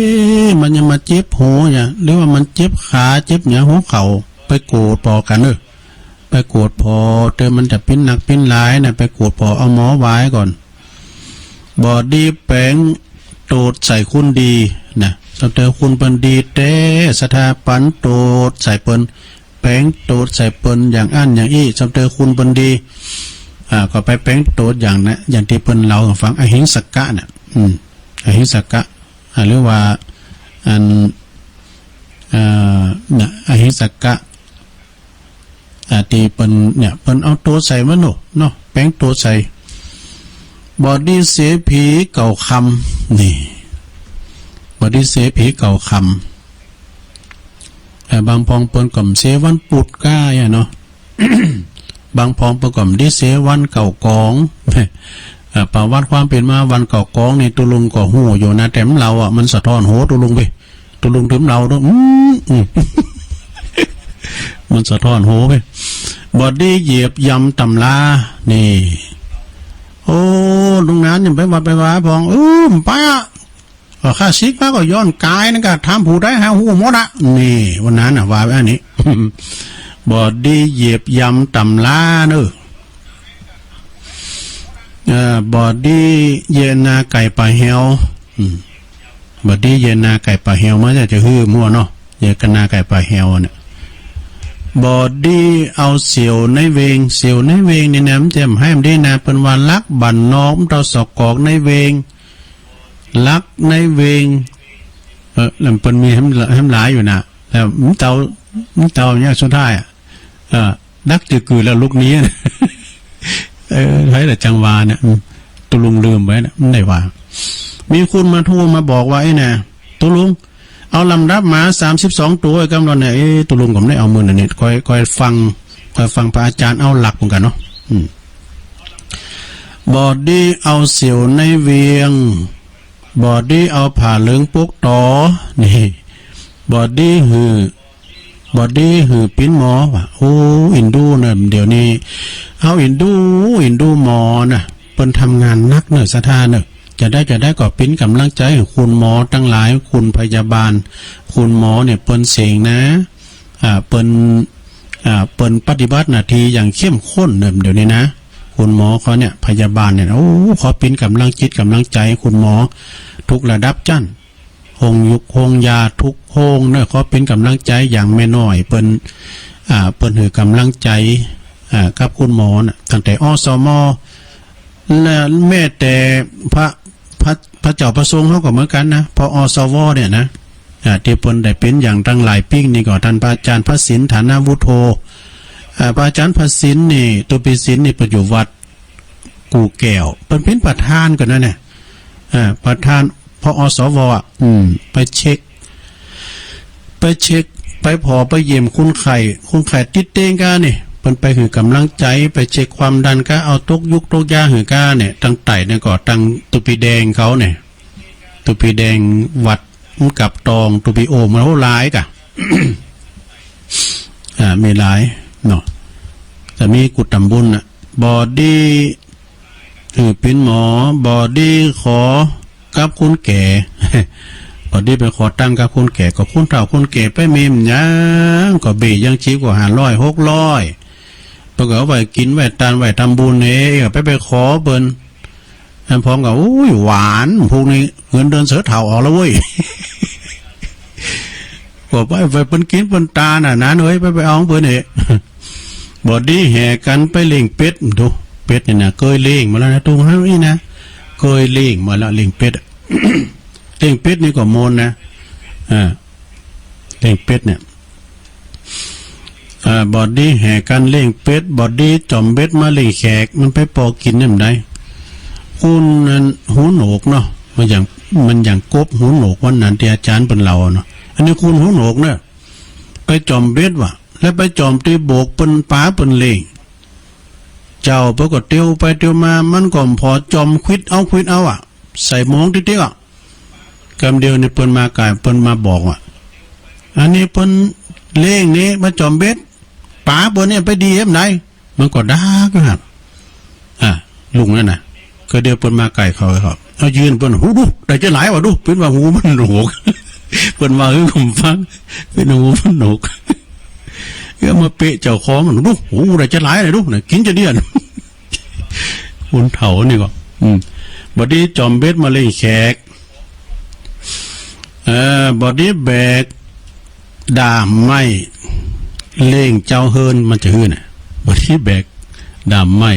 ะ มันยังมาเจ็บหัวเนี่ย หรือว่ามันเจ็บขา เจ็บหยังหัวเข่า ไปโกรธปอกั๋นเนาะ ไปโกรธผ่อ แต่มันจะเป๋นหนักเป๋นหลายนะ ไปโกรธผ่อเอาหมอวายก่อน บ่ดีแป๋งโตษใส่คนดีนะ สำเตอคนเปิ้นดีแต๊ ศรัทธาปันโตษใส่เปิ้น แป๋งโตษใส่เปิ้นอย่างอั้นอย่างอี้ สำเตอคนเปิ้นดี อ่า ก็ไปแป๋งโตษอย่างนะ อย่างตี้เปิ้นเล่าหื้อฟัง อหิงสกะน่ะ อืม อหิงสกะ อ่า หรือว่า อัน เอ่อ น่ะ อหิงสกะ อ่า ตี้เปิ้นเนี่ย เปิ้นเอาโตษใส่มันเนาะ เนาะ แป๋งโตษใส่ บ่ดีเสผีเก่าคำ นี่ บ่ดีเสผีเก่าคำ เอ่อ บางพ่องเปิ้นก็บ่เสวันปุดก้าอะเนาะ บางพ่องเปิ้นก็บ่ดีเสวันเก่ากอง เอ่อ ประวัติความเป๋นมาวันเก่ากองนี่ ตุ๊ลุงก็ฮู้อยู่นะ แต่บ่เล่าอะ มันสะท้อนหัวตุ๊ลุงไป ตุ๊ลุงตึงบ่เล่าเนาะ อืม อืม มันสะท้อนหัวไป บ่ดีเหยียบย่ำต๋ำรา นี่ โอ้ ลุงหนานยังไปวัดไปวาพ่อง อืม ไปอะ เออ ข้าศึกมาก็ย้อนก๋ายนั่นก็ ถามผู้ใดหาฮู้หมดอะ นี่ วันนั้นน่ะ ว่าไว้อันนี้ บ่ดีเหยียบย่ำต๋ำราเนาะ เอ่อ บ่ดีเยียะนาไก่ป่าแฮว อืม บ่ดีเยียะนาไก่ป่าแฮว มันจะ จะหื้อมั่วเนาะ เยียะนาไก่ป่าแฮวเนี่ย บ่ดีเอาเสี่ยวในเวง เสี่ยวในเวงนี่นะ มันจะบ่ให้มันดีนะ เปิ้นว่าลักบ้านนอก มันเต้าสกอกในเวง ลักในเวง เออ แล้วเปิ้นมีแหม แหมหลายอยู่นะ แต่มันเต้า มันเต้าอย่างสุดท้ายอะ เออ ดักจื้อกือแล้วลุกหนีนะ เออ ใผละจั่งว่าเนี่ย อืม ตุ๊ลุงลืมไปนะ บ่ได้ว่า มีคนมาโทรมาบอกว่า ไอ้น่ะ ตุ๊ลุง เอาลำดับหมาสามสิบสองตั๋วไอ้กำลังเนี่ย เอ๊ะ ตุ๊ลุงก็บ่ได้เอามื้อนั้นนี่ ค่อย ค่อยฟัง ค่อยฟังพระอาจารย์เอาหลักเหมือนกั๋นเนาะ อืม บ่ดีเอาเสี่ยวในเวียง บ่ดีเอาผ้าเหลืองปกต๋อ นี่ บ่ดีหื้อ บ่ดีหื้อปิ๋นหมอว่ะ โอ้ อินดูเนาะ เดี๋ยวนี้ เฮาอินดู อินดูหมอน่ะ เปิ้นทำงานหนักเนาะ ศรัทธาเนาะ จะได้ จะได้ก็เป๋นก๋ำลังใจ๋หื้อคุณหมอตังหลาย คุณพยาบาล คุณหมอเนี่ยเปิ้นเสียงนะ อ่า เปิ้น อ่า เปิ้นปฏิบัติหน้าตี้อย่างเข้มข้นเนาะ เดี๋ยวนี้นะ คุณหมอเขาเนี่ย พยาบาลเนี่ย โอ้ ขอเป๋นก๋ำลังจิตก๋ำลังใจ๋คุณหมอ ทุกระดับจั้น โฮงยูกโฮงยาทุกโฮงเนาะ ขอเป๋นก๋ำลังใจ๋อย่างแม่น้อยเปิ้น อ่า เปิ้นหื้อก๋ำลังใจ๋ อ่า กับคุณหมอน่ะ ตั้งแต่ อสม และแม้แต่พระ พระ พระเจ้าพระสงฆ์เฮาก็เหมือนกั๋นนะ พอ อสว เนี่ยนะ อ่า ตี้เปิ้นได้เป๋นอย่างตังหลายปิ๊งนี่ก็ ต้านพระอาจ๋ารย์พระศิลป์ ฐานวุฒโธ อ่า พระอาจ๋ารย์พระศิลป์นี่ ตุ๊ปีศิลป์นี่ เปิ้นอยู่วัด กู่แก้ว เปิ้นเป๋นประธานก่อนนะเนี่ย อ่า ประธาน พ อสว อ่ะ อืม ไปเช็ค ไปเช็ค ไปผ่อ ไปเยี่ยมคนไข้ คนไข้ติดเตียงก้าเนี่ย เปิ้นไปหื้อก๋ำลังใจ๋ ไปเช็คความดันก้า เอาตกยูกตกยาหื้อก้าเนี่ย ตังใต้เนี่ยก็ตังตุ๊ปีแดงเขาเนี่ย ตุ๊ปีแดงวัด มันกับตอง ตูปิโอ มันโหหลายก่ะ อ่า มีหลายเนาะ แต่มีกุฏตำบุญน่ะ บ่ดีหื้อปิ๋นหมอ บ่ดีขอกับคนแก่ บ่ดีไปขอตังค์กับคนแก่ ก็คนเฒ่าคนแก่ไปมีมันหยัง ก็เบ้ยังชีพก็ห้าร้อย หกร้อย เปิ้นก็เอาไว้กิ๋นไว้ตานไว้ตำบุญเอง ไป ไปขอเปิ้น อันพ่องก็ โอ้ย หวาน พวกนี้เงินเดือนเสือเฒ่าออกแล้วเว้ย ก็ไป ไปเปิ้นกิ๋นเปิ้นตานน่ะ นั้นเอ้ย ไป ไปเอาของเปิ้นเอง บ่ดีแห่กั๋นไปเลี้ยงเป็ด ดู เป็ดนี่นะ เกยเลี้ยงมาแล้วนะ ตรงนั้นนี่นะ เกยเลี้ยงมาแล้ว เลี้ยงเป็ดอะ เลี้ยงเป็ดนี่ก็มนต์นะ อ่า เลี้ยงเป็ดเนี่ย อ่า บ่ดีแห่กั๋นเลี้ยงเป็ด บ่ดีจ่อมเบ็ดมาเลี้ยงแขก มันไปปอกิ๋นเนี่ยมันได้ คนนั้นหูหนวกเนาะ มันอย่าง มันอย่างกบหูหนวกวันนั้นตี้อาจ๋ารย์เปิ้นเล่าเนาะ อันนี้คนหูหนวกเนาะ ไปจ่อมเบ็ดว่ะ แล้วไปจ่อมตี้โบกเปิ้นปาเปิ้นเลี้ยง เจ้าเปิ้นก็เตียวไปเตียวมา มันก็ผ่อจ่อมขวิดเอาขวิดเอาอะ ใส่หมองติ๊กๆ อะ กำเดียวนี่เปิ้นมาก่าย เปิ้นมาบอกว่า อันนี้เปิ้นเลี้ยงนี่มาจ่อมเบ็ด ป๋าเปิ้นเนี่ยไปดีเอ็มไหน มันก็ดากอยู่หั้น อ่ะ ลุงนั่นน่ะ ก็เดียวเปิ้นมาก่ายเขา เขาเอายื่นเปิ้น หูดู ได้จะหลายว่ะดู เปิ้นว่าหูมันหนวก เปิ้นว่าหื้อผมฟัง เปิ้นหูมันหนวก เอามาเปะเจ้าของมัน ดู หูได้จะหลายเลยดู น่ะ กิ๋นจะเดี้ยน คนเฒ่านี่ก็ อืม บ่ดีจ่อมเบ็ดมาเลี้ยงแขก เอ่อ บ่ดีแบกด้ามไม้เลี้ยงเจ้าเฮือน มันจะหื้อน่ะ บ่ดีแบกด้ามไม้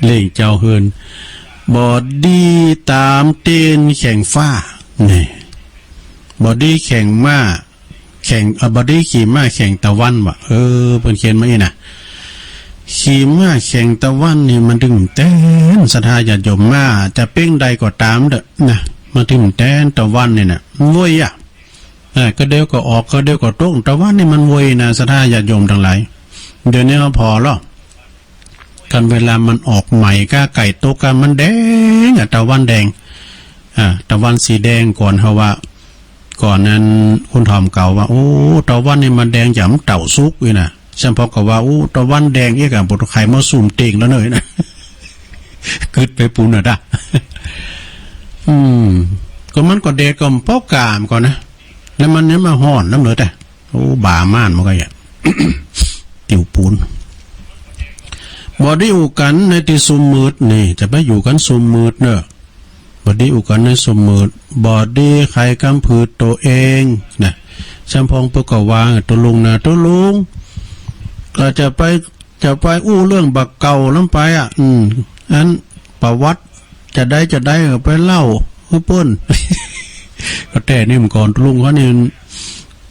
เลี้ยงเจ้าเฮือน บ่ดีต๋ามเตียนแข่งฟ้า นี่ บ่ดีแข่งม้า แข่ง เอ่อ บ่ดีขี่ม้าแข่งตะวันว่ะ เออ เปิ้นเขียนมาอี้น่ะ ขี่ม้าแข่งตะวันนี่มันตึงแต๊น ศรัทธาญาติโยม ม้าจะเป๊งใดก็ต๋ามเต๊อะนะ มันตึงแต๊นตะวันนี่น่ะ มันเวยอะ เออ ก็เดียวก็ออก ก็เดียวก็ตก ตะวันนี่มันเวยนะ ศรัทธาญาติโยมตังหลาย เดี๋ยวนี้เฮาผ่อแล้ว คันเวลามันออกใหม่ก้าไก่ตกก้ามันแดงอะ ตะวันแดง อ่า ตะวันสีแดงก่อนเฮาว่า ก่อนนั้นคนถ่อมเก่าว่า โอ้ ตะวันนี่มันแดงจ๋ำเต่าสุกนี่นะ แซมพ่องก็ว่า โอ้ ตะวันแดงเอ๊ะ กะบ่ใค่มาสุมเต๊งแล้วเน่ยนะ กึ๊ดไปปู๊นน่ะด้า อืม ก็มันก็แดดก็ปอกก้าก่อนนะ แล้วมันเนี่ยมาฮ้อนนำเลยแต่ โอ้ บ่าม่านมันก็อย่า ติวปูน บ่ดีอู้กั๋นในตี้ซุมมืดนี่ จะไปอยู่กั๋นซุมมืดเน่อ บ่ดีอู้กั๋นในซุมมืด บ่ดีใค่กำผืดตั๋วเองนะ แซมพ่องเปิ้นก็ว่า ตุ๊ลุงนะ ตุ๊ลุง ก็จะไป จะไปอู้เรื่องบ่าเก่าลำไปอะ อืม อันประวัติ จะได้ จะได้ก็ไปเล่าหื้อเปิ้น ก็แต่นี่มันก่อนตุ๊ลุงเขานี่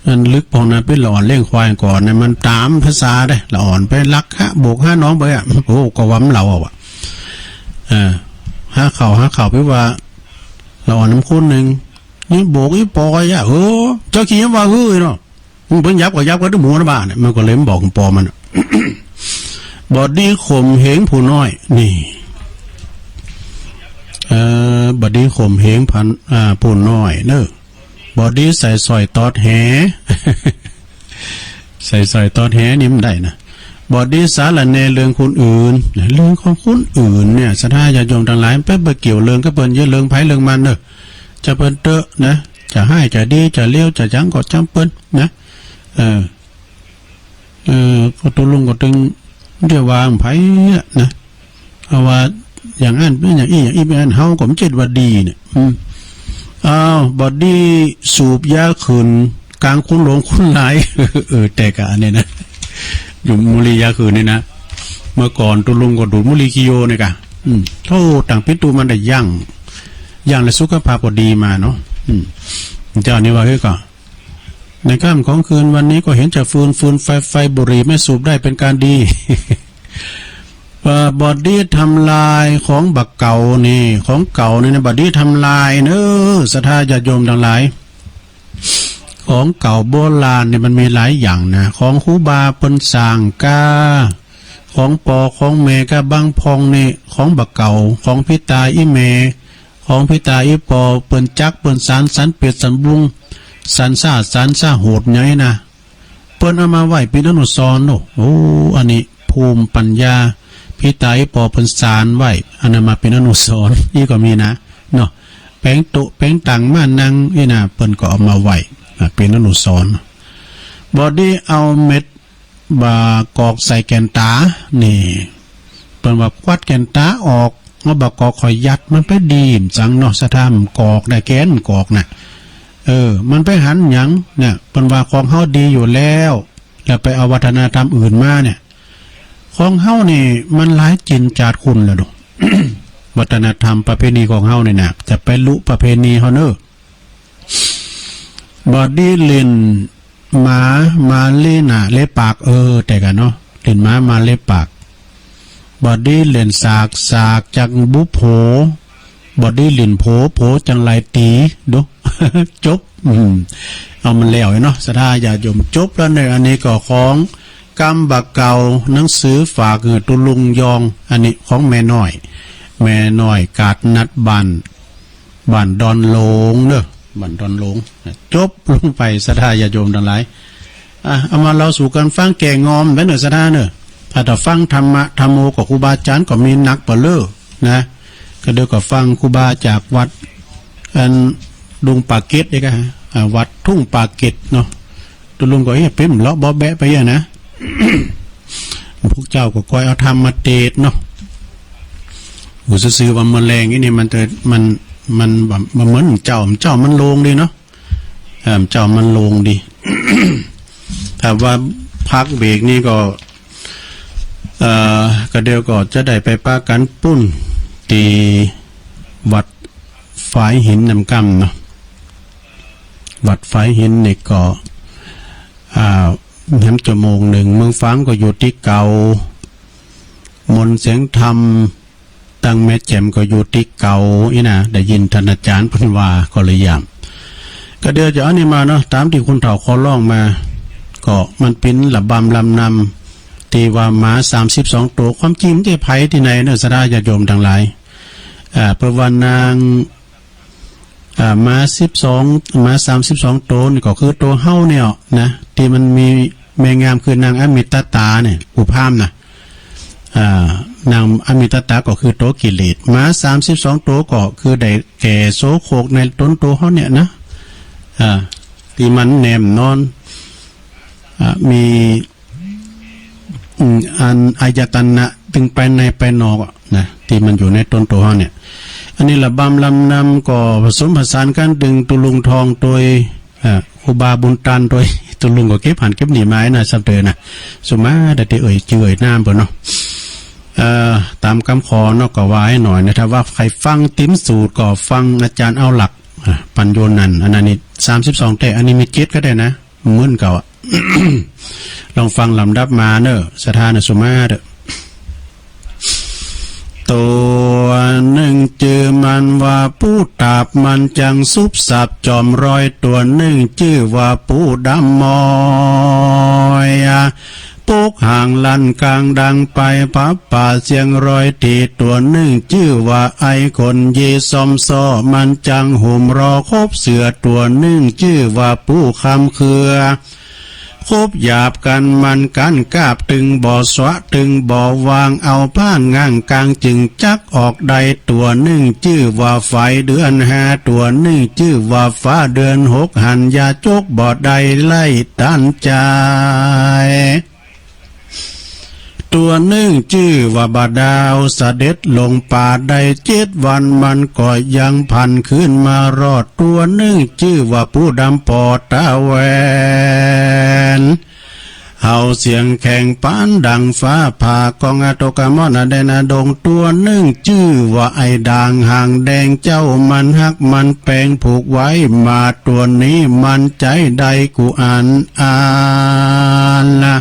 อันลึกพ่องนะ เปิ้นละอ่อนเลี้ยงควายก่อนนะ มันต๋ามภาษาเด้ ละอ่อนไปลักหาโบกหาหนองไปอะ โอ้ ก็ว่ามันเล่าอะว่ะ เออ หาข้าว หาข้าวไปว่า ละอ่อนนำคนนึ่ง นี่โบกอี่ปอยอะ เออ เจ้าขี้ว่าหื้อเนาะ เปิ้นหยับก็หยับกั๋นตึงหมู่บ้านเนี่ย มันก็เลยมาบอกปอมันอะ บ่ดีข่มเหงผู้น้อย นี่ เอ่อ บ่ดีข่มเหงพัน อ่า ผู้น้อยเน่อ บ่ดีใส่สร้อยตอดแห ใส่สร้อยตอดแหนี่มันได้นะ บ่ดีสารแหน่เรื่องคนอื่น เรื่องของคนอื่นเนี่ย ศรัทธาญาติโยมตังหลาย ไปบ่เกี่ยวเรื่องกับเปิ้น อย่าเรื่องไผเรื่องมันเน่อ จะเปิ้นเต๊อะนะ จะฮ้ายจะดี จะเลว จะหยังก็จ้างเปิ้นนะ เออ เออ ก็ตุ๊ลุงก็ตึงเรียกว่าไผอะนะ เอาว่าอย่างอั้นเปิ้นอย่างอี้ อย่างอี้เปิ้นอย่างอั้น เฮาก็บ่เจ็ดว่าดีเนี่ย อืม อ้าว บ่ดีสูบยาขึ้นก๋างคนหลวงคนหลาย เออ แต่กะอันนี้นะ ดูดบุหรี่ยาขึ้นนี่นะ เมื่อก่อนตุ๊ลุงก็ดูดบุหรี่ขี้โยนี่กะ อืม โธ่ ตั้งปิดตู้มันได้ยั้ง ยั้งแล้วสุขภาพก็ดีมาเนาะ อืม เจ้านี่ว่า เฮ้ย ก็ ในค่ำของคืนวันนี้ก็เห็นจะฟืน ฟืนไฟ ไฟบุหรี่ไม่สูบได้เป็นการดี เอ่อ บ่ดีทำลายของบ่าเก่านี่ ของเก่านี่นะ บ่ดีทำลายเน่อ ศรัทธาญาติโยมตังหลาย ของเก่าโบราณนี่มันมีหลายอย่างนะ ของครูบาเปิ้นสร้างก้า ของปอของแม่ก้า บางพ่องนี่ ของบ่าเก่า ของปี้ต๋าอี้แม่ ของผีต๋าผีป๋อ เปิ้นจัก เปิ้นสาน สันเปียด สันบุง สันซ่า สันซ่าโหดใหญ่นะ เปิ้นเอามาไหว้เป๋นอนุสรณ์ โอ้ โอ้ อันนี้ภูมิปัญญา ผีต๋าผีป๋อเปิ้นสานไว้ อันนั้นมาเป๋นอนุสรณ์ อี้ก็มีนะ เนาะ แป๋งโต๊ะ แป๋งตั๋ง มานั่ง อี้นะ เปิ้นก็เอามาไหว้ อ่ะ เป๋นอนุสรณ์ บ่ดีเอาเม็ด บ่ากอกใส่แก่นต๋า นี่ เปิ้นว่ากวัดแก่นต๋าออก เอาบ่ากอกค่อยยัด มันไปดี๋มจังเนาะ สะท้า มันกอกได้ แก่นกอกน่ะ เออ มันไปหันหยังเนี่ย เปิ้นว่าของเฮาดีอยู่แล้ว แล้วไปเอาวัฒนธรรมอื่นมาเนี่ย ของเฮานี่มันหลายจิ๋นจาดคุณแล้วเนาะ วัฒนธรรมประเพณีของเฮานี่นะ จะไปลุประเพณีเฮาเน่อ บ่ดีเล่นหมา หมาเล่นหน้าเล่นปาก เออ แต่กะเนาะ เล่นหมา หมาเล่นปาก บ่ดีเล่นสาก สากจักบุบโผ บ่ดีเล่นโผ โผจั่งไหลตี๋ ดู จบ อืม เอามันแล้วเนาะ สะท้าญาติโยม จบแล้วเน่อ อันนี้ก็ของกำบ่าเก่า หนังสือฝากหื้อตุ๊ลุงยอง อันนี้ของแม่น้อย แม่น้อยกาดนัดบ้าน บ้านดอนหลงเน่อ บ้านดอนหลง จบลงไป สะท้าญาติโยมตังหลาย อ่ะ เอามาเล่าสู่กั๋นฟังแก่งอมไปเน่อ สะท้าเน่อ ถ้าจะฟังธรรมะธรรมโมกับครูบาอาจ๋ารย์ก็มีนักเป๋อเล่อนะ ก็เดี๋ยวก็ฟังครูบาจากวัด อัน ดงป่าเก็ดเด้กะ อ่า วัดทุ่งป่าเก็ดเนาะ ตุ๊ลุงก็ เอ๊ะ เป๋นเลาะเบาะแบะไปเยียะนะ พวกเจ้าก็ก้อยเอาธรรมมาเตสน์เนาะ อู้ ซื่อๆ ว่าเมื่อแลงอี้นี่มันจะ มัน มันบ่ บ่เหมือนเจ้า เจ้ามันโล่งดีเนาะ เออ เจ้ามันโล่งดี ถ้าว่าพักเบรกนี่ก็ เอ่อ ก็เดี๋ยวก็จะได้ไปปะกั๋นปุ้น ตี้วัดฝายหินนำก้ำเนาะ วัดฝายหินนี่ก็ อ่า แหม ชั่วโมงนึ่ง เมืองฝางก็อยู่ตี้เก่า มนต์เสียงธรรม ตังแม่แจ่มก็อยู่ตี้เก่าอี้นะ ได้ยินต้านอาจ๋ารย์เปิ้นว่าก็เลยย้ำ ก็เดี๋ยวจะเอานี่มาเนาะ ต๋ามตี้คนเฒ่าขอร้องมา ก็มันเป๋นระบำลำนำ ตี้ว่าหมาสามสิบสองโต ความจริงมันจะใผตี้ไหนเนาะ สะท้าญาติโยมตังหลาย อ่า เปิ้นว่านาง อ่า หมาสิบสอง หมาสามสิบสองโตนี่ก็คือโตเฮาเนี่ยนะ ตี้มันมีแม่งามคือนางอมิตตาเนี่ย ผู้พราหมณ์นะ อ่า นางอมิตตาก็คือโตกิเลส หมาสามสิบสองโตก็คือได้แก่โสโครกในต๋นโตเฮาเนี่ยนะ อ่า ตี้มันแหนมนอน อ่า มี อืม อันอายตนะตึงไปในไปนอกอะนะ ตี้มันอยู่ในต๋นโตเฮาเนี่ย อันนี้ระบำลำนำก็ผสมผสานกั๋น ตึงตุ๊ลุงทองโตย อ่า ครูบาบุญตันโตย ตุ๊ลุงก็เก็บหั้นเก็บนี่มานะ ซ้ำเต๋อนะ สุมาได้ตี้เอ่ยจื้อเอ่ยนามเปิ้นเนาะ เอ่อ ต๋ามกำขอเนาะ ก็ว่าหื้อหน่อยนะ ถ้าว่าใผฟังติ๋มสูตรก็ฟังอาจ๋ารย์เอาหลัก อ่า ปัญโยนันท์ อันนั้นนี่สามสิบสองแต๊ อันนี้มีเจ็ดก็ได้นะ เหมือนเก่าอะ ลองฟังลำดับมาเน่อ สะท้าเน่อ สุมาเน่อ ตั๋วนึ่งจื้อมันว่าปูตาบ มันจั้งสุบสับจอมรอย ตั๋วนึ่งจื้อว่าปูดำมอย ปกหางลั่นกางดังไป ผับป่าเสียงรอยตี ตั๋วนึ่งจื้อว่าไอ้คนยีซ้อมซ้อ มันจั้งห่มรอคบเสื้อ ตั๋วนึ่งจื้อว่าปูคำเครือ คบหยาบกั๋นมันกั๋นกาบ ตึงบ่สวะตึงบ่วาง เอาผ้าง่างกางจึงจักออกได้ ตั๋วนึ่งจื้อว่าไฟเดือนห้า ตั๋วนึ่งจื้อว่าฟ้าเดือนหก หันยาจกบ่ได้ไล่ต้านจาย ตั๋วนึ่งจื้อว่าบ่าดาวเสด็จลงป่าได้เจ็ดวัน มันก็ยังผันคืนมารอด ตั๋วนึ่งจื้อว่าปูดำปอตาแหวน เห่าเสียงแข็งปานดังฟ้าผ่า ก้องอาตกกะมอดนาแดนนาดง ตั๋วนึ่งจื้อว่าไอ้ด่างหางแดง เจ้ามันฮักมันแปงผูกไว้มา ตั๋วนี้มันใจ๊ได้กู้อันอันละ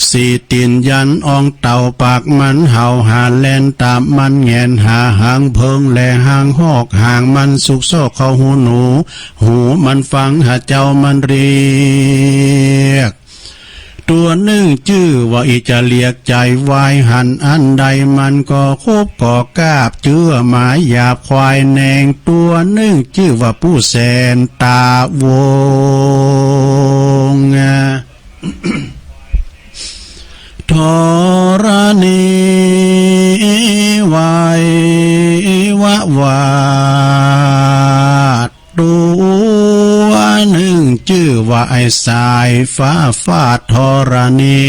สี่ตี๋นยันอองเต่า ปากมันเห่าหาแล่นต๋ามมัน แหงนหาหางเผิงและหางฮอก หางมันสุกซอกเข้าหูหนู หูมันฟังหาเจ้ามันเรียก ต ตั๋วนึ่งจื้อว่าอิจะเลียกใจ๋วายหันอันใด มันก็คุบก็กาบ เจื้อหมายหยาบควายแนง ตั๋วนึ่งจื้อว่าผู้แสนตาวง ธรณีไหววะวาด ตั๋วนึ่งจื้อว่าไอ้สายฟ้าฟาดธรณี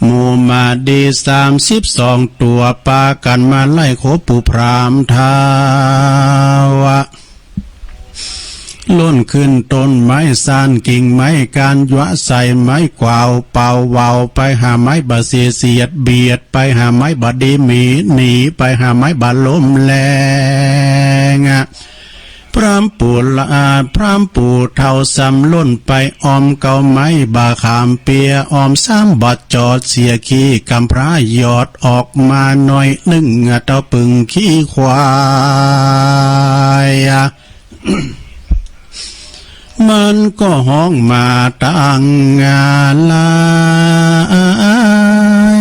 หมู่หมาดีสามสิบสองตั๋ว ปากั๋นมาไล่โขปู่พราหมณ์ท้าว ล่นขึ้นต้นไม้ซ่าน กิ่งไม้ก้านหยวะใส่ ไม้กวาวเป่าเวา ไปหาไม้บ่าเสียเสียดเบียด ไปหาไม้บ่าดีหมีหนี ไปหาไม้บ่าลมแรง พราหมณ์ปู่ละอา พราหมณ์ปู่เฒ่าซ้ำล่นไปออมเกาไม้บ่าขามเปีย ออมซ้ำบ่าจอดเสียขี้กำพร้า หยอดออกมาหน่อยนึ่ง เต้าปึ่งขี้ควาย มันก็ฮ้องมาตังหลาย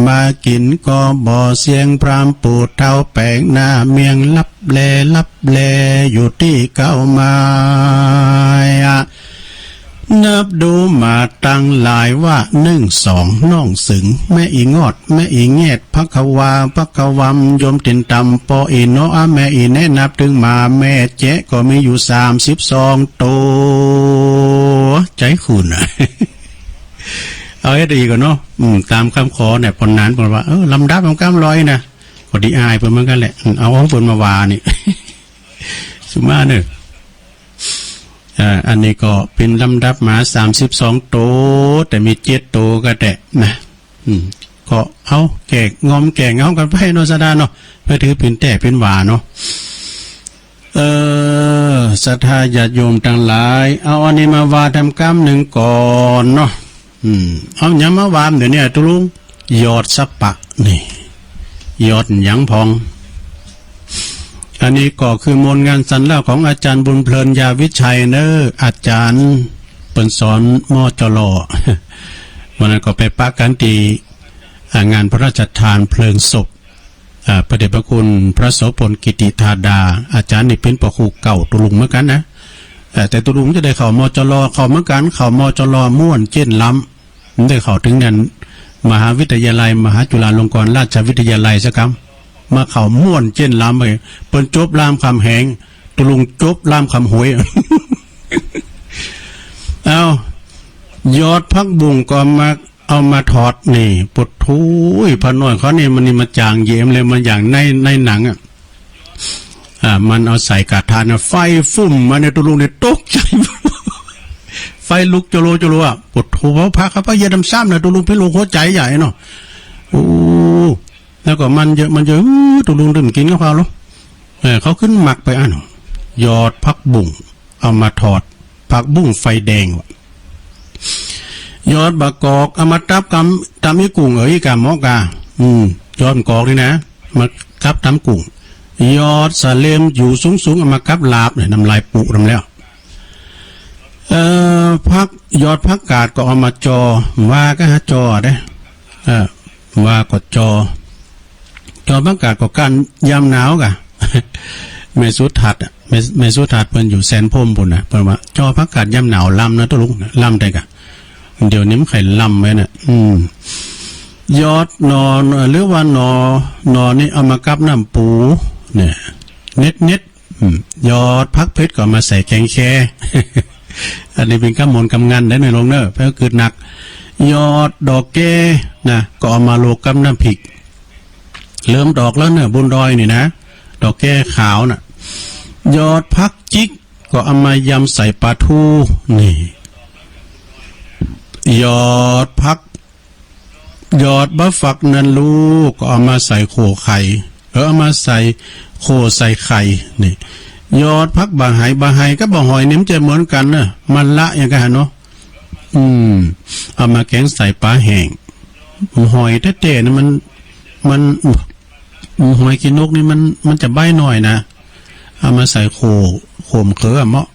มากิ๋นก็บ่เสี้ยง พราหมณ์ปู่เฒ่าแป๋งหน้าเมียง ลับแลลับแลอยู่ตี้เก๊าไม้ นับดูมาตังหลายว่า นึ่งสอง น้องเสิง แม่อีงอด แม่อีแงด ภักขวา ภักขวำ โยมตี๋นต่ำ ปออีโนะ แม่อีแนะ นับเถิงหมาแม่แจ๊ะ ก็มีอยู่สามสิบสองตั๋ว ใจ๋คุณอะ เอาเฮ็ดอีกก่อเนาะ อืม ต๋ามกำขอเนี่ย ปนหนานเปิ้นว่า เออ ลำดับของกำลอยนะ ก็ดีอายเปิ้นเหมือนกั๋นแหละ อืม เอาของเปิ้นมาว่านี่ สุมาเน่อ อ่า อันนี้ก็เป๋นลำดับหมาสามสิบสองตั๋ว แต่มีเจ็ดตั๋วก็แต๊นะ อืม ก็เอาแก้งอมแก้เหงากั๋นไปเนาะ ศรัทธาเนาะ เปื้อถือเป๋นแต๊เป๋นว่าเนาะ เออ ศรัทธาญาติโยมตังหลาย เอาอันนี้มาว่าต๋ามกำนึ่งก่อนเนาะ อืม เอาหยังมาว่าเดี๋ยวนี้ตุ๊ลุง ยอดสะปะนี่ ยอดหยังพ่อง อันนี้ก็คือมวลงานสรรเล่าของอาจ๋ารย์บุญเพลิน ยาวิชัยเน่อ อาจ๋ารย์เปิ้นสอน มจล วันนั้นก็ไปปะกั๋นตี้ อ่า งานพระราชทานเพลิงศพ อ่า พระเดชพระคุณพระโสภณ กิติธาดา อาจ๋ารย์นี่เป๋นพระครูเก่าตุ๊ลุงเหมือนกั๋นนะ เอ่อ แต่ตุ๊ลุงจะได้เข้า มจล เข้าเหมือนกั๋น เข้า มจล ม่วนเจ๊นล้ำ ได้เข้าเถิงนั้น มหาวิทยาลัย มหาจุฬาลงกรณราชวิทยาลัย สักกำ มาเข้าม่วนเจ๊นล้ำไป เปิ้นจบรามคำแหง ตุ๊ลุงจบรามคำหวย เอา ยอดผักบุ้งก็มา เอามาทอดนี่ ปุดทุย พระน้อยเขานี่มันนี่มาจ๋างเยมเลย มันอย่างใน ในหนังอะ อ่า มันเอาใส่กระทะนะ ไฟฟุ่มมาเนี่ย ตุ๊ลุงเนี่ยตกใจ๋ ไฟลุกโจโลโจโลอะ ปุดทุย พระ พระเขาไปเยียดน้ำซ้ำนะ ตุ๊ลุงเป๋นโรคหัวใจ๋ใหญ่เนาะ โอ้ แล้วก็มันเยอะ มันเยอะ ตุ๊ลุงดื่มกิ๋นกับเขาหรอ เออ เขาขึ้นหมักไปอัน ยอดผักบุ้ง เอามาทอด ผักบุ้งไฟแดงว่ะ ยอดบ่ากอก เอามาตับกำ ตำอี้กุ้ง เอ๋ย กะเหมาะกะ อืม ยอดบ่ากอกนี่นะ มากับตำกุ้ง ยอดสะเลมอยู่สูงๆ เอามากับลาบเนี่ย น้ำลายปุนำแล้ว เอ่อ ผัก ยอดผักกาดก็เอามาจอ ว่าก็หาจอเด้ เออ ว่าก็จอ จอผักกาดก็ก้านยามหนาวกะ แม่สุทัศน์อะ แม่ แม่สุทัศน์เปิ้นอยู่แสนพรหมปุ้นนะ เปิ้นว่า จอผักกาดยามหนาวล้ำนะตุ๊ลุงนะ ล้ำได้กะ เดี๋ยวนี้มันใค่ล้ำไว้นะ อืม ยอดหน่อ หรือว่าหน่อ หน่อนี่เอามากับน้ำปู เนี่ย เน็ดๆ อืม ยอดผักเผ็ดก็เอามาใส่แกงแค อันนี้เป๋นกำมนต์กำงันได้ในหลวงเน่อ เปื้อเกิดหนัก ยอดดอกแก้นะ ก็เอามาโรยกับน้ำพริก เริ่มดอกแล้วเน่อ บนดอยนี่นะ ดอกแก้ขาวน่ะ ยอดผักจิ๊กก็เอามายำใส่ปลาทู นี่ ยอดผัก ยอดบ่าฝักนั่นลูก ก็เอามาใส่โข่ไข่ เออ เอามาใส่โข่ใส่ไข่ นี่ ยอดผักบ่าไห บ่าไหกับบ่าหอยนี่มันจะเหมือนกั๋นเน่อ มันละอย่างกั๋นเนาะ อืม เอามาแกงใส่ปลาแห้ง หอยแต๊ๆ นะมัน มัน หอยขี้นกนี่มัน มันจะใบ้หน่อยนะ เอามาใส่โข่ โข่มะเขือเหมาะ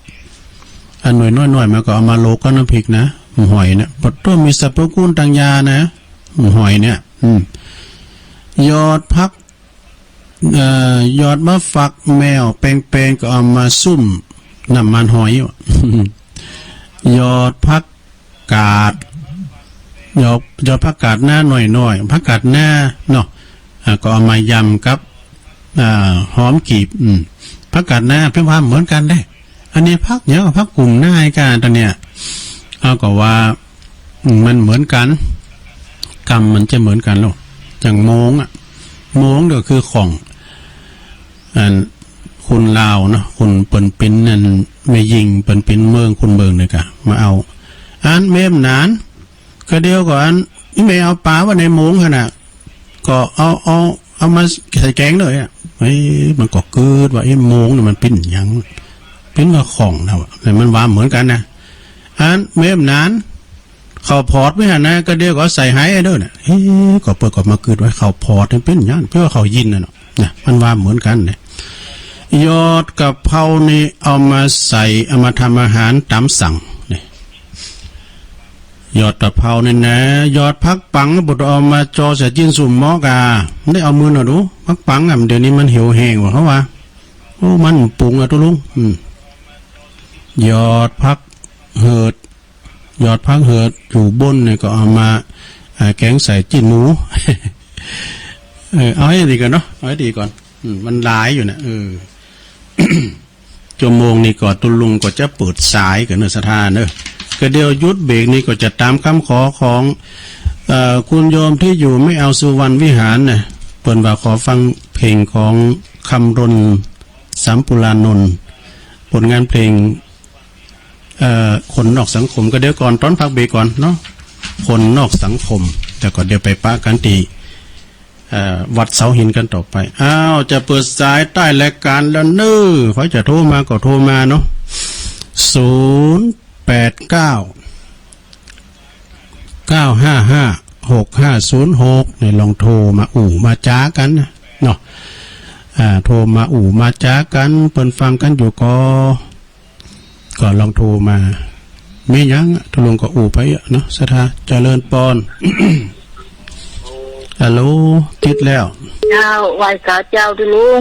อันหน่วยน้อยๆ มันก็เอามาโรยกับน้ำพริกนะ หอยเนี่ย บ่ต้องมีสรรพคุณตางยานะ หอยเนี่ย อืม ยอดผัก เอ่อ ยอดหมากฟักแมวแปงๆ ก็เอามาซุ่มน้ำมันหอย ยอดผักกาด ยอด ยอดผักกาดหน้าน้อยๆ ผักกาดหน้าเนาะ อ่า ก็เอามายำกับ อ่า หอมกีบ อืม ผักกาดหน้าเปิ้นว่าเหมือนกั๋นเด้ อันนี้ผักหยัง ผักกุ๋มหน้าไอ้กา ตอนเนี้ย เฮาก็ว่า อืม มันเหมือนกั๋น กำมันจะเหมือนกั๋นลอ อย่างโมงอะ โมงก็คือของ อัน คนลาวเนาะ คนเปิ้นเป๋นอันแม่ญิง เปิ้นเป๋นเมือง คนเมืองเนี่ยกา มาเอา อันแม่หนาน ก็เดี๋ยวก่อน อี่แม่เอาป๋าไว้ในโมงหั้นน่ะ ก็เอา เอา เอามาใส่แกงเลยอะ เอ้ย มันก็กึ๊ดว่า เอ๊ะ โมงนี่มันเป๋นหยัง เป๋นว่าของนะวะ แต่มันว่าเหมือนกั๋นนะ อันแม่หนาน ข้าวผอดไว้หั้นนะ ก็เดี๋ยวก็ใส่ไหเด้อน่ะ เอ๊ะ ก็เปิ้นก็มากึ๊ดว่าข้าวผอดมันเป๋นหยัง เปิ้นว่าข้าวหยินน่ะเนาะ นะ มันว่าเหมือนกั๋นนะ ยอดกะเพรานี่เอามาใส่ เอามาทำอาหารต๋ามสั่งนี่ ยอดกะเพรานี่นะ ยอดผักปังบ่ต้องเอามาจอใส่จิ๊นสุมหม้อกา ได้เอามือหน่อยดู ผักปังอะ เดี๋ยวนี้มันเหี่ยวแห้งว่าเขาว่า โอ้ มันปรุงอะตุ๊ลุง อืม ยอดผักเหิด ยอดผักเหิดอยู่บนเนี่ยก็เอามา อ่า แกงใส่จิ๊นหมู เออ เอาให้ดีก่อนเนาะ เอาให้ดีก่อน อืม มันหลายอยู่นะ เออ ชั่วโมงนี้ก็ตุ๊ลุงก็จะเปิดสายก่อนเนอะ ศรัทธาเนอะ ก็เดี๋ยวหยุดเบรกนี้ก็จะต๋ามกำขอของ เอ่อ คุณโยมตี้อยู่แม่อาวสุวรรณวิหารน่ะ เปิ้นว่าขอฟังเพลงของคำรณ สามปุรานนท์ ผลงานเพลง เอ่อ คนนอกสังคม ก็เดี๋ยวก่อน ต๋อนพักเบรกก่อนเนาะ คนนอกสังคม แล้วก็เดี๋ยวไปปะกั๋นตี้ เอ่อ วัดเสาหินกั๋นต่อไป อ้าว จะเปิดสายใต้รายก๋านแล้วเน้อ ใผจะโทรมาก็โทรมาเนาะ ศูนย์แปดเก้า เก้าห้าห้า หกห้าศูนย์หก เนี่ย ลองโทรมาอู้มาจ๋ากั๋นนะเนาะ อ่า โทรมาอู้มาจ๋ากั๋น เปิ้นฟังกั๋นอยู่ก็ ก็ลองโทรมา มีหยังตุ๊ลุงก็อู้ไปเนาะ ศรัทธา เจริญปอน ฮัลโหล ติดแล้ว เจ้า ไหว้สาเจ้าตุ๊ลุง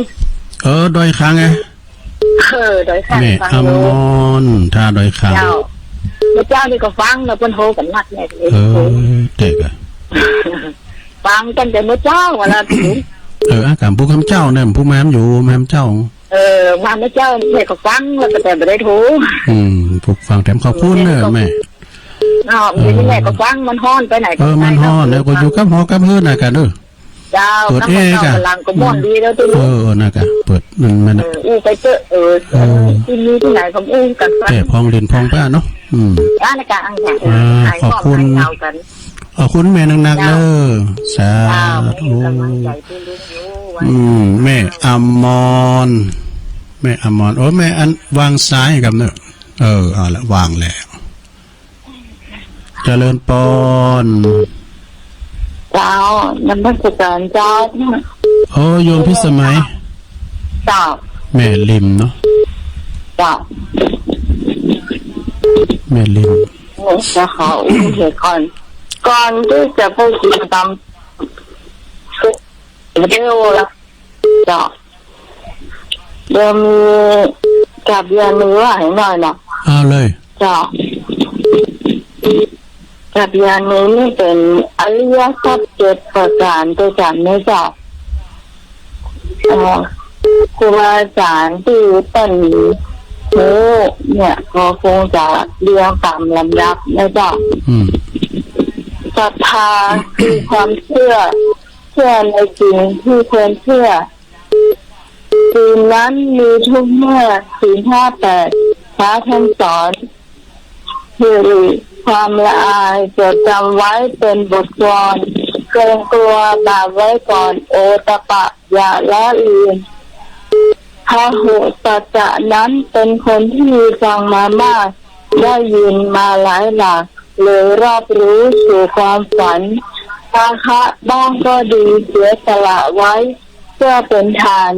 เออ ดอยคางไง เออ ดอยคาง แม่อมร ท่าดอยคาง เจ้า เมื่อเจ้านี่ก็ฟังนะ เปิ้นโทรกั๋นนักเนี่ย เออ แต่ก็ ฟังกั๋นแต่เมื่อเจ้าว่าละตุ๊ลุง เออ อากาศผู้คำเจ้าเนี่ย ผู้มาอยู่ มาคำเจ้า เออ ว่าเมื่อเจ้าแม่ก็ฟังแล้วก็แต่บ่ได้โทร อืม ผู้ฟังแถมขอบคุณเนอะแม่ อ้าว เดี๋ยวนี้แม่ก็ฟัง มันฮ้อนไปไหนก็ เออ มันฮ้อน แล้วก็อยู่กับหอกับเฮือนน่ะกะเด้อ เจ้า เปิดแอร์กะ กำลังก็ม่วนดีแล้วตุ๊ลุง เออ เออ น่ะกะ เปิดมัน มัน เออ อู้ไปเต๊อะ เออ เออ ตี้มีตี้ไหนก็อู้กั๋นไป แต่พองเล่นพองป้าเนาะ อืม อ่า น่ะกะ อันเนี้ย เออ อ่า หาย ขอบคุณ หายเหงากั๋น ขอบคุณแม่นักๆ เจ้า เด้อ สาธุ เจ้า มีกำลังใจ๋ตุ๊ลุงอยู่ อืม แม่อมร แม่อมร โอ้ แม่อันวางสายกับเนอะ เออ เอาละ วางแล้ว เจริญปอน เจ้า นมัสก๋านเจ้า โอ้ โยมพิสมัย เจ้า แม่ริมเนาะ เจ้า แม่ริม เดี๋ยวขออู้เหตุก่อน ก่อนตี้จะไปกินตำ เดี๋ยวละ เจ้า เดี๋ยวมีกราบเรียนมีว่าให้หน่อยเนาะ เอาเลย เจ้า กราบเรียนมีนี่เป๋นอริยสัจเจ็ดประก๋านตวยกั๋นนะเจ้า เอ่อ ครูบาอาจ๋ารย์ตี้เปิ้นฮู้เนี่ย ก็คงจะเรียงต๋ามลำดับนะเจ้า อืม ศรัทธาคือความเชื่อ เชื่อในสิ่งที่ควรเชื่อ ศีลนั้นมีทุกเมื่อ ศีลห้าแปด พระท่านสอน ฮิริ ความละอาย จดจำไว้เป็นบทกลอน เกรงกลัวบาปไว้ก่อน โอตตัปปะ อย่าละลืม พหุสัจจะนั้นเป็นคนที่ฟังมามาก ได้ยินมาหลายหลัก เลยรอบรู้สู่ความฝัน ราคะบ้างก็ดี เสียสละไว้ เพื่อเป็นทาน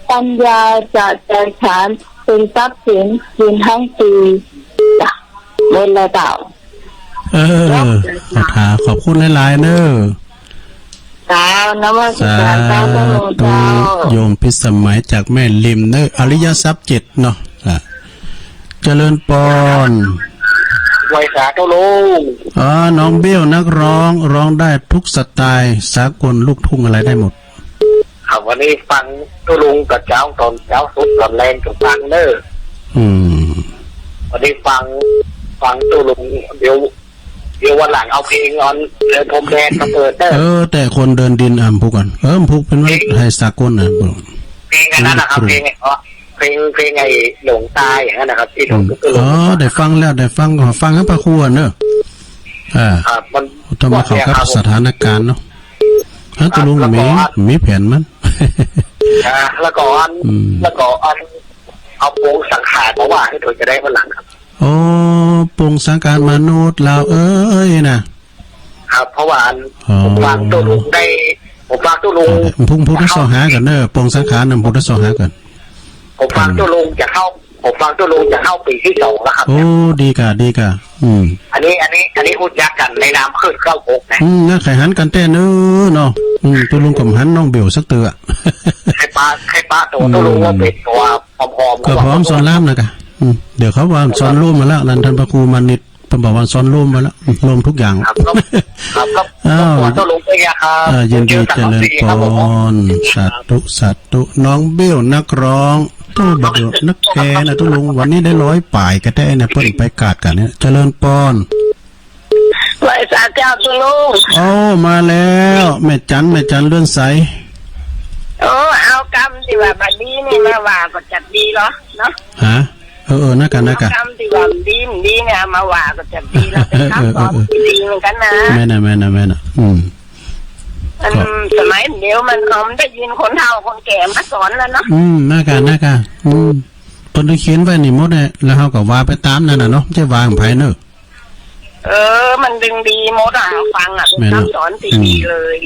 ปัญญาจะแตกฉาน เป็นทรัพย์สินกินทั้งปี จ้ะ หมดแล้วเจ้า เออ เจ้า ขอถา ขอบคุณหลายๆ เน้อ เจ้า นมัสการเจ้า สาธุ เจ้า โยมพิสมัยจากแม่ริมเน้อ อริยทรัพย์เจ็ดเนาะ อ่ะ เจริญปอน ไหว้สาธุลุง อ๋อ น้องเบี้ยวนักร้อง ร้องได้ทุกสไตล์ สากลลูกทุ่งอะไรได้หมด ครับ วันนี้ฟังตุ๊ลุงแต่เจ๊า ต๋อนเจ๊าสุดต๋อนแลงก็ฟังเน้อ อืม วันนี้ฟัง ฟังตุ๊ลุง เดี๋ยว เดี๋ยววันหลังเอาเพลงออนเดินพรมแดนมาเปิดเน้อ เออ แต่คนเดินดิน อ่ะ พูดก่อน เออ พูดเป็นว่า เพลง ไทยสากลน่ะ เพลงอันนั้นนะครับ เพลง เพลง เพลงไอ้หลงตายอย่างนั้นนะครับ ตี้หลงตุ๊ลุง อ๋อ ได้ฟังแล้ว ได้ฟัง ขอฟังให้พระครูเน้อ อ่า ครับ มัน ต้องมาเข้ากับสถานการณ์เนาะ ฮะ ตุ๊ลุง ครับ มี มีแผนมัน อ่า แล้วก็อัน อืม แล้วก็อัน เอาปงสังขารมาว่าหื้อเถิงจะได้วันหลังครับ อ๋อ ปงสังขารมนุษย์ลาวเอ้ยน่ะ ครับ เพราะว่าอัน อ๋อ ผมฟังตุ๊ลุงได้ ผมฟังตุ๊ลุง พุงพุทธเสาหาก่อนเน้อ ปงสังขารนำพุทธเสาหาก่อน ผมฟังตุ๊ลุงจะเข้า ผมฟังตุ๊ลุงจะเข้าปี๋ตี้สองแล้วครับ โอ้ ดีก่ะ ดีก่ะ อืม อันนี้ อันนี้ อันนี้ฮู้จักกั๋นในนามคลื่นเก้าหกนะ อืม น่าใค่หันกั๋นแต๊เน้อเนาะ อืม ตุ๊ลุงก็หันน้องเบลสักเตื้อ ใค่ปะ ใค่ปะตั๋วตุ๊ลุงว่าเป๋นตั๋วผอมๆ ก็ผอมสอนรามน่ะก่ะ อืม เดี๋ยวเขาว่าสอนรวมมาแล้ว นั่นต้านพระครูมานิตย์ เปิ้นบอกว่าสอนรวมมาแล้ว รวมทุกอย่าง ครับ ครับ ครับ อ้าว ขอบคุณตุ๊ลุงด้วยนะครับ เอ่อ ยินดีเจริญปอน สาธุ สาธุ น้องเบลนักร้อง โต้บ่าเดี่ยวนักแกนะตุ๊ลุง วันนี้ได้ร้อยป๋ายกะแต๊นะ เปิ้นไปกาดกั๋นเนี่ย เจริญปอน ไหว้สาเจ้าตุ๊ลุง โอ้ มาแล้ว แม่จัน แม่จันเลื่อนใส โอ้ เอากำตี้ว่าบ่ดีนี่มาว่าก็จะดีเหรอเนาะ ฮะ เออ เออ นั่นก่ะ นั่นก่ะ เอากำตี้ว่าดี ดีเนี่ยมาว่าก็จะดีแล้ว เออ เออ เออ เออ เป็นคำสอนตี้ดีเหมือนกั๋นนะ แม่นน่ะ แม่นน่ะ แม่นน่ะ อืม มัน ก็ สมัยเดี๋ยวมัน เออ มันได้ยินคนเฒ่าคนแก่มาสอนแล้วเนาะ อืม นั่นก่ะ นั่นก่ะ อืม เปิ้นได้เขียนไว้นี่หมดแหละ แล้วเฮาก็ว่าไปต๋ามนั่นน่ะเนาะ บ่ใจ้ว่าของใผเนาะ เออ มันเถิงดีหมดอะ ฟังอะ แม่นเนาะ เป๋นคำสอนตี้ดีเลย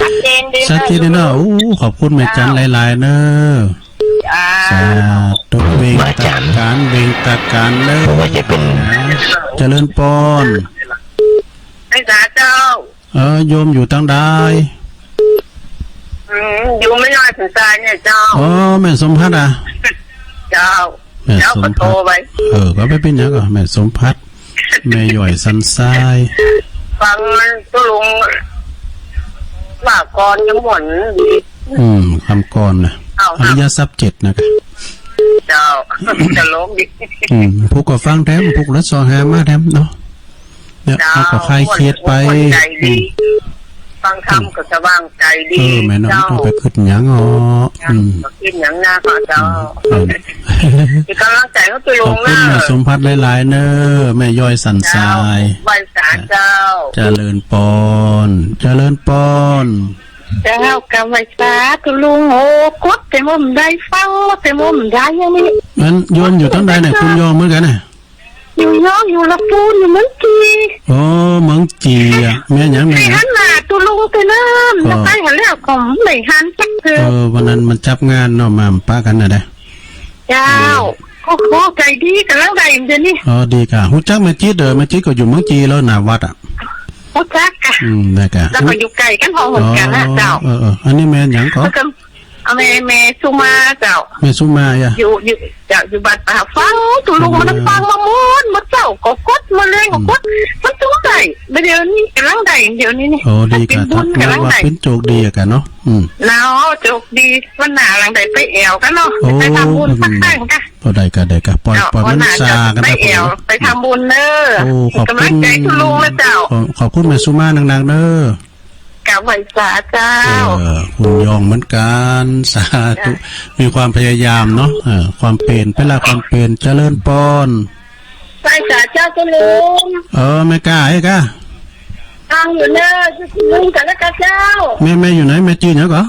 อืม ชัดเจนดี ชัดเจนดีเนาะ เนาะ โอ้ ขอบคุณแม่จันหลายๆ เน้อ จ้า สาธุ เบ่งตาก๋าน เบ่งตาก๋านเน้อ บ่ว่าจะเป๋น เจริญปอน ไหว้สาเจ้า เออ โยมอยู่ตางใด อืม อยู่แม่ย้อยสมภัทรเนี่ยเจ้า อ๋อ แม่สมภัทรอะ เจ้า แม่สมภัทร เจ้าก็โทรไป เออ ก็บ่เป๋นหยัง ก็แม่สมภัทร แม่ย้อยสันทราย ฟังตุ๊ลุงว่าก่อนยังม่วนดี อืม คำก่อนน่ะ เอาครับ อริยทรัพย์เจ็ดน่ะ เจ้า ตลกดี อืม ผู้ก็ฟังแถม ผู้ละสองหามาแถมเนาะ เนี่ย เจ้า เฮาก็คลายเครียดไป ม่วน ม่วนใจ๋ดี อืม ฟังธรรมก็สว่างใจ๋ดี เออ แม่เนาะ เจ้า บ่ต้องไปกึ๊ดหยังอ๋อ อืม บ่กึ๊ดหยังนักเนาะเจ้า อืม เออ เป๋นก๋ำลังใจ๋หื้อตุ๊ลุงเน้อ ขอบคุณแม่สมภัทรหลายๆ เน้อ แม่ย้อยสันทราย เจ้า ไหว้สาเจ้า เจริญปอน เจริญปอน เจ้า กราบไหว้สาตุ๊ลุง โอ้ กดแต่บ่ได้ฟัง แต่บ่ได้อย่างนี้ อันโยมอยู่ตางใดเนี่ย คุณโยมเหมือนกั๋นน่ะ อยู่ยอง อยู่ละปูน อยู่เมืองจี โอ้ เมืองจีอะ แม่นหยัง แม่นหยัง หันหน้าตุ๊ลุงไปเนิ่น ก็ แล้วไปหันแล้วก็บ่หันจักเทื่อ เออ วันนั้นมันจับงานเนาะ มาปะกั๋นน่ะเด้อ เจ้า เออ ก็ขอใจ๋ดีกั๋นแล้วได้เดี๋ยวนี้ อ๋อ ดีก่ะ ฮู้จักแม่จิ๊ดเด้อ แม่จิ๊ดก็อยู่เมืองจีแล้วหน้าวัดอะ ฮู้จักก่ะ อืม นั่นก่ะ แล้วก็อยู่ใก้กั๋นพอเหมือนกั๋นน่ะ อ๋อ เจ้า เออ เออ อันนี้แม่หยังก่อ แล้วก็ เอาแม่ แม่สุมาเจ้า แม่สุมาอะ อยู่ อยู่ เจ้า อยู่บ้านป่าฟัง ตุ๊ลุงมันฟังมาม่วน มาเจ้าก็กด มาแลงก็กด อืม มันต้องได้ เดี๋ยวนี้ก๋ำลังได้ เดี๋ยวนี้นี่ โอ้ ดีก่ะ เป๋นบุญ ถ้า ก๋ำลังได้ ว่าเป๋นโจคดีอะก่ะเนาะ อืม เนาะ โจคดี วันหน้าหลังได้ไปแอ่วกั๋นเนาะ โอ้ ไปทำบุญสักครั้งก่ะ ก็ได้ก่ะ ได้ก่ะ ปล่อย เนาะ ปล่อยมัน วันหน้า ซากั๋น ไป นะ แอ่ว ไปทำบุญเน้อ โอ้ ขอบคุณ ก๋ำลังใจ๋ตุ๊ลุงนะเจ้า ขอบ ขอบคุณแม่สุมานักๆ เน้อ กราบไหว้สาเจ้า เออ คุณยองเหมือนกั๋น สาธุ จ้ะ มีความพยายามเนาะ เออ ความเป๋น เป๋นละความเป๋น เจริญปอน ไหว้สาเจ้าตุ๊ลุง เออ แม่ก้า เอ้ยก้า ฟังอยู่เน้อ ตุ๊ลุงกั๋นแล้วก่ะเจ้า แม่ แม่อยู่ไหน แม่จื้อหยังก่อ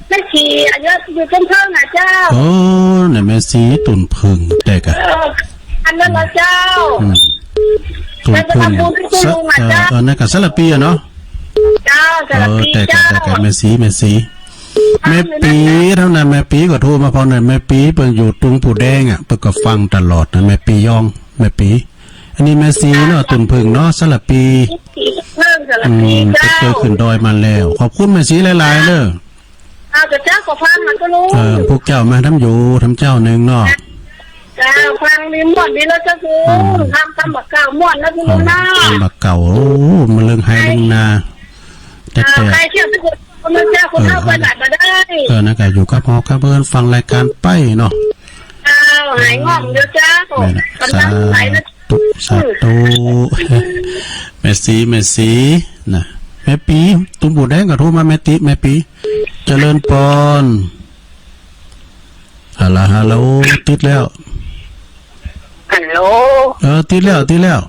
แม่ศรี อายุอยู่ต้นเพิ่งน่ะเจ้า โอ้ เนี่ย แม่ศรีต้นเพิ่ง ได้ก่ะ เออ อันนั้นน่ะเจ้า อืม ต้นเพิ่ง แม่ไปทำบุญที่ตุ๊ลุงน่ะเจ้า เออ เออ นั่นก่ะ สารภีอะเนาะ เจ้า สารภี เออ แต่ก็ เจ้า แต่ก็แม่ศรี แม่ศรี แม่ปีเท่านั้น แม่ปีก็โทรมาพอหน่อย แม่ปีเปิ้นอยู่ตุงปูแดงอะ เปิ้นก็ฟังตลอดนะ แม่ปียอง แม่ปี อันนี้แม่ศรีเนาะ ตุ่นผึ้งเนาะ สารภี เพิ่งสารภี อืม เจ้า เจ้าเกยขึ้นดอยมาแล้ว ขอบคุณแม่ศรีหลายๆ เน่อ เอาเจ้า เจ้า ขอฟังมาก็รู้ เออ พวกเจ้ามาทำอยู่ทำเจ้านึ่งเนาะ เจ้า ฟังดีม่วนดีแล้วเจ้าคือ อืม ทำ ทำบ่าเก่าม่วนแล้วคือ เออ เนาะ ทำบ่าเก่า โอ้ มาเรื่องไฮ่เรื่องนา แต่ เจ้า แต่ ใครเที่ยวทุกคน คนเจ้า คนเฒ่า เออ ไปไหนมาได้ เออ นั่นก็อยู่กับหอกับเปิ้นฟังรายก๋านไปเนาะ เจ้า หายง่วงเด้อเจ้า แม่นน่ะ กำลังไหลนะ สาธุ สาธุ แม่ศรี แม่ศรี นะ แม่ปี ตุ้มปูแดงก็โทรมา แม่ติ แม่ปี เจริญปอน ฮัลโหล ฮัลโหล ติดแล้ว ฮัลโหล เออ ติดแล้ว ติดแล้ว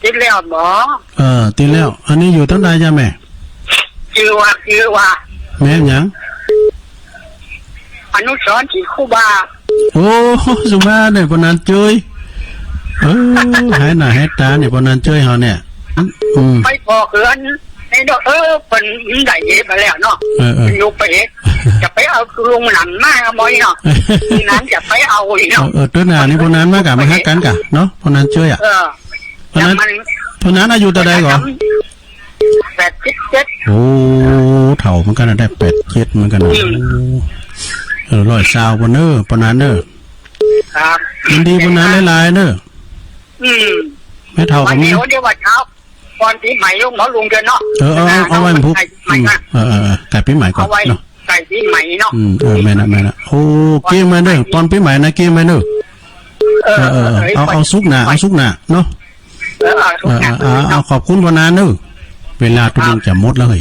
ติดแล้วบ่ เออ ติดแล้ว อันนี้อยู่ตางใดจ๊ะแม่ จื้อว่า จื้อว่า แม่หยัง อนุสรณ์ศรีคุบา โอ้ สุมาเนี่ย ปอนานเจย เออ หายหน้าหายต๋าเนี่ย ปอนานเจยเฮาเนี่ย อืม ไปบอกเฮือนไอ้เนาะ เออ เปิ้นได้เฮ็ดมาแล้วเนาะ เออ เออ อยู่ไปเฮ็ด จะไปเอาลุงหนานมาบ่อยเนาะ ทีนั้นจะไปเอาอีกเนาะ เออ เออ เตื้อหน้านี่ ปอนานมากะ มาฮักกั๋นกะเนาะ ปอนานเจยอะ เออ ปอนาน มัน ปอนานอายุเต้าใดก่อ แปดสิบเจ็ด โอ้ เฒ่าเหมือนกั๋นนะ ได้แปดเจ็ดเหมือนกั๋นนะ อืม โอ้ เออ ร้อยซาวปอนเน้อ ปอนานเน้อ ครับ ยินดีปอนานหลายๆ เน้อ อืม แม่เฒ่า วันเดียว เดี๋ยวว่าเช้า ก่อนปี๋ใหม่ลงหมอลุงเดือนเนาะ เออ เอา เอา เอาไว้มันพุก ใกล้ปี๋ใหม่ อืม นะ เออ เออ เออ ใกล้ปี๋ใหม่ก่อน เอาไว้ เนาะ ใกล้ปี๋ใหม่เนาะ อืม เออ แม่นนะ แม่นนะ โอ้ เก้งมาเน้อ ปอนปี๋ใหม่นะ เก้งมาเน้อ เออ เออ เออ เออ เอา เอาสุกร์หน้า เอาสุกร์หน้าเนาะ เออ เอาสุกร์หน้า เออ เออ เอา เอา ขอบคุณปอนานเน้อ เวลาตุ้มจะหมดแล้วเฮ้ย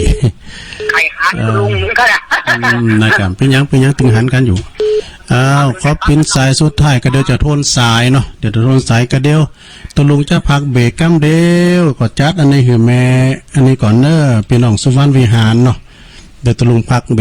ใครหาลุงก็ได้ อืม นะครับ เป๋นหยัง เป๋นหยังตึงหันกั๋นอยู่ อ้าว ขอเป๋นสายสุดท้ายก็เดี๋ยวจะโทนสายเนาะ เดี๋ยวจะโทนสายก็เดี๋ยว ตกลงจะพักเบรกกำเดียว ก็จัดอันนี้หื้อแม่ อันนี้ก่อนเน้อ ปี้น้องสุวรรณวิหารเนาะ เดี๋ยวตกลงพักเบ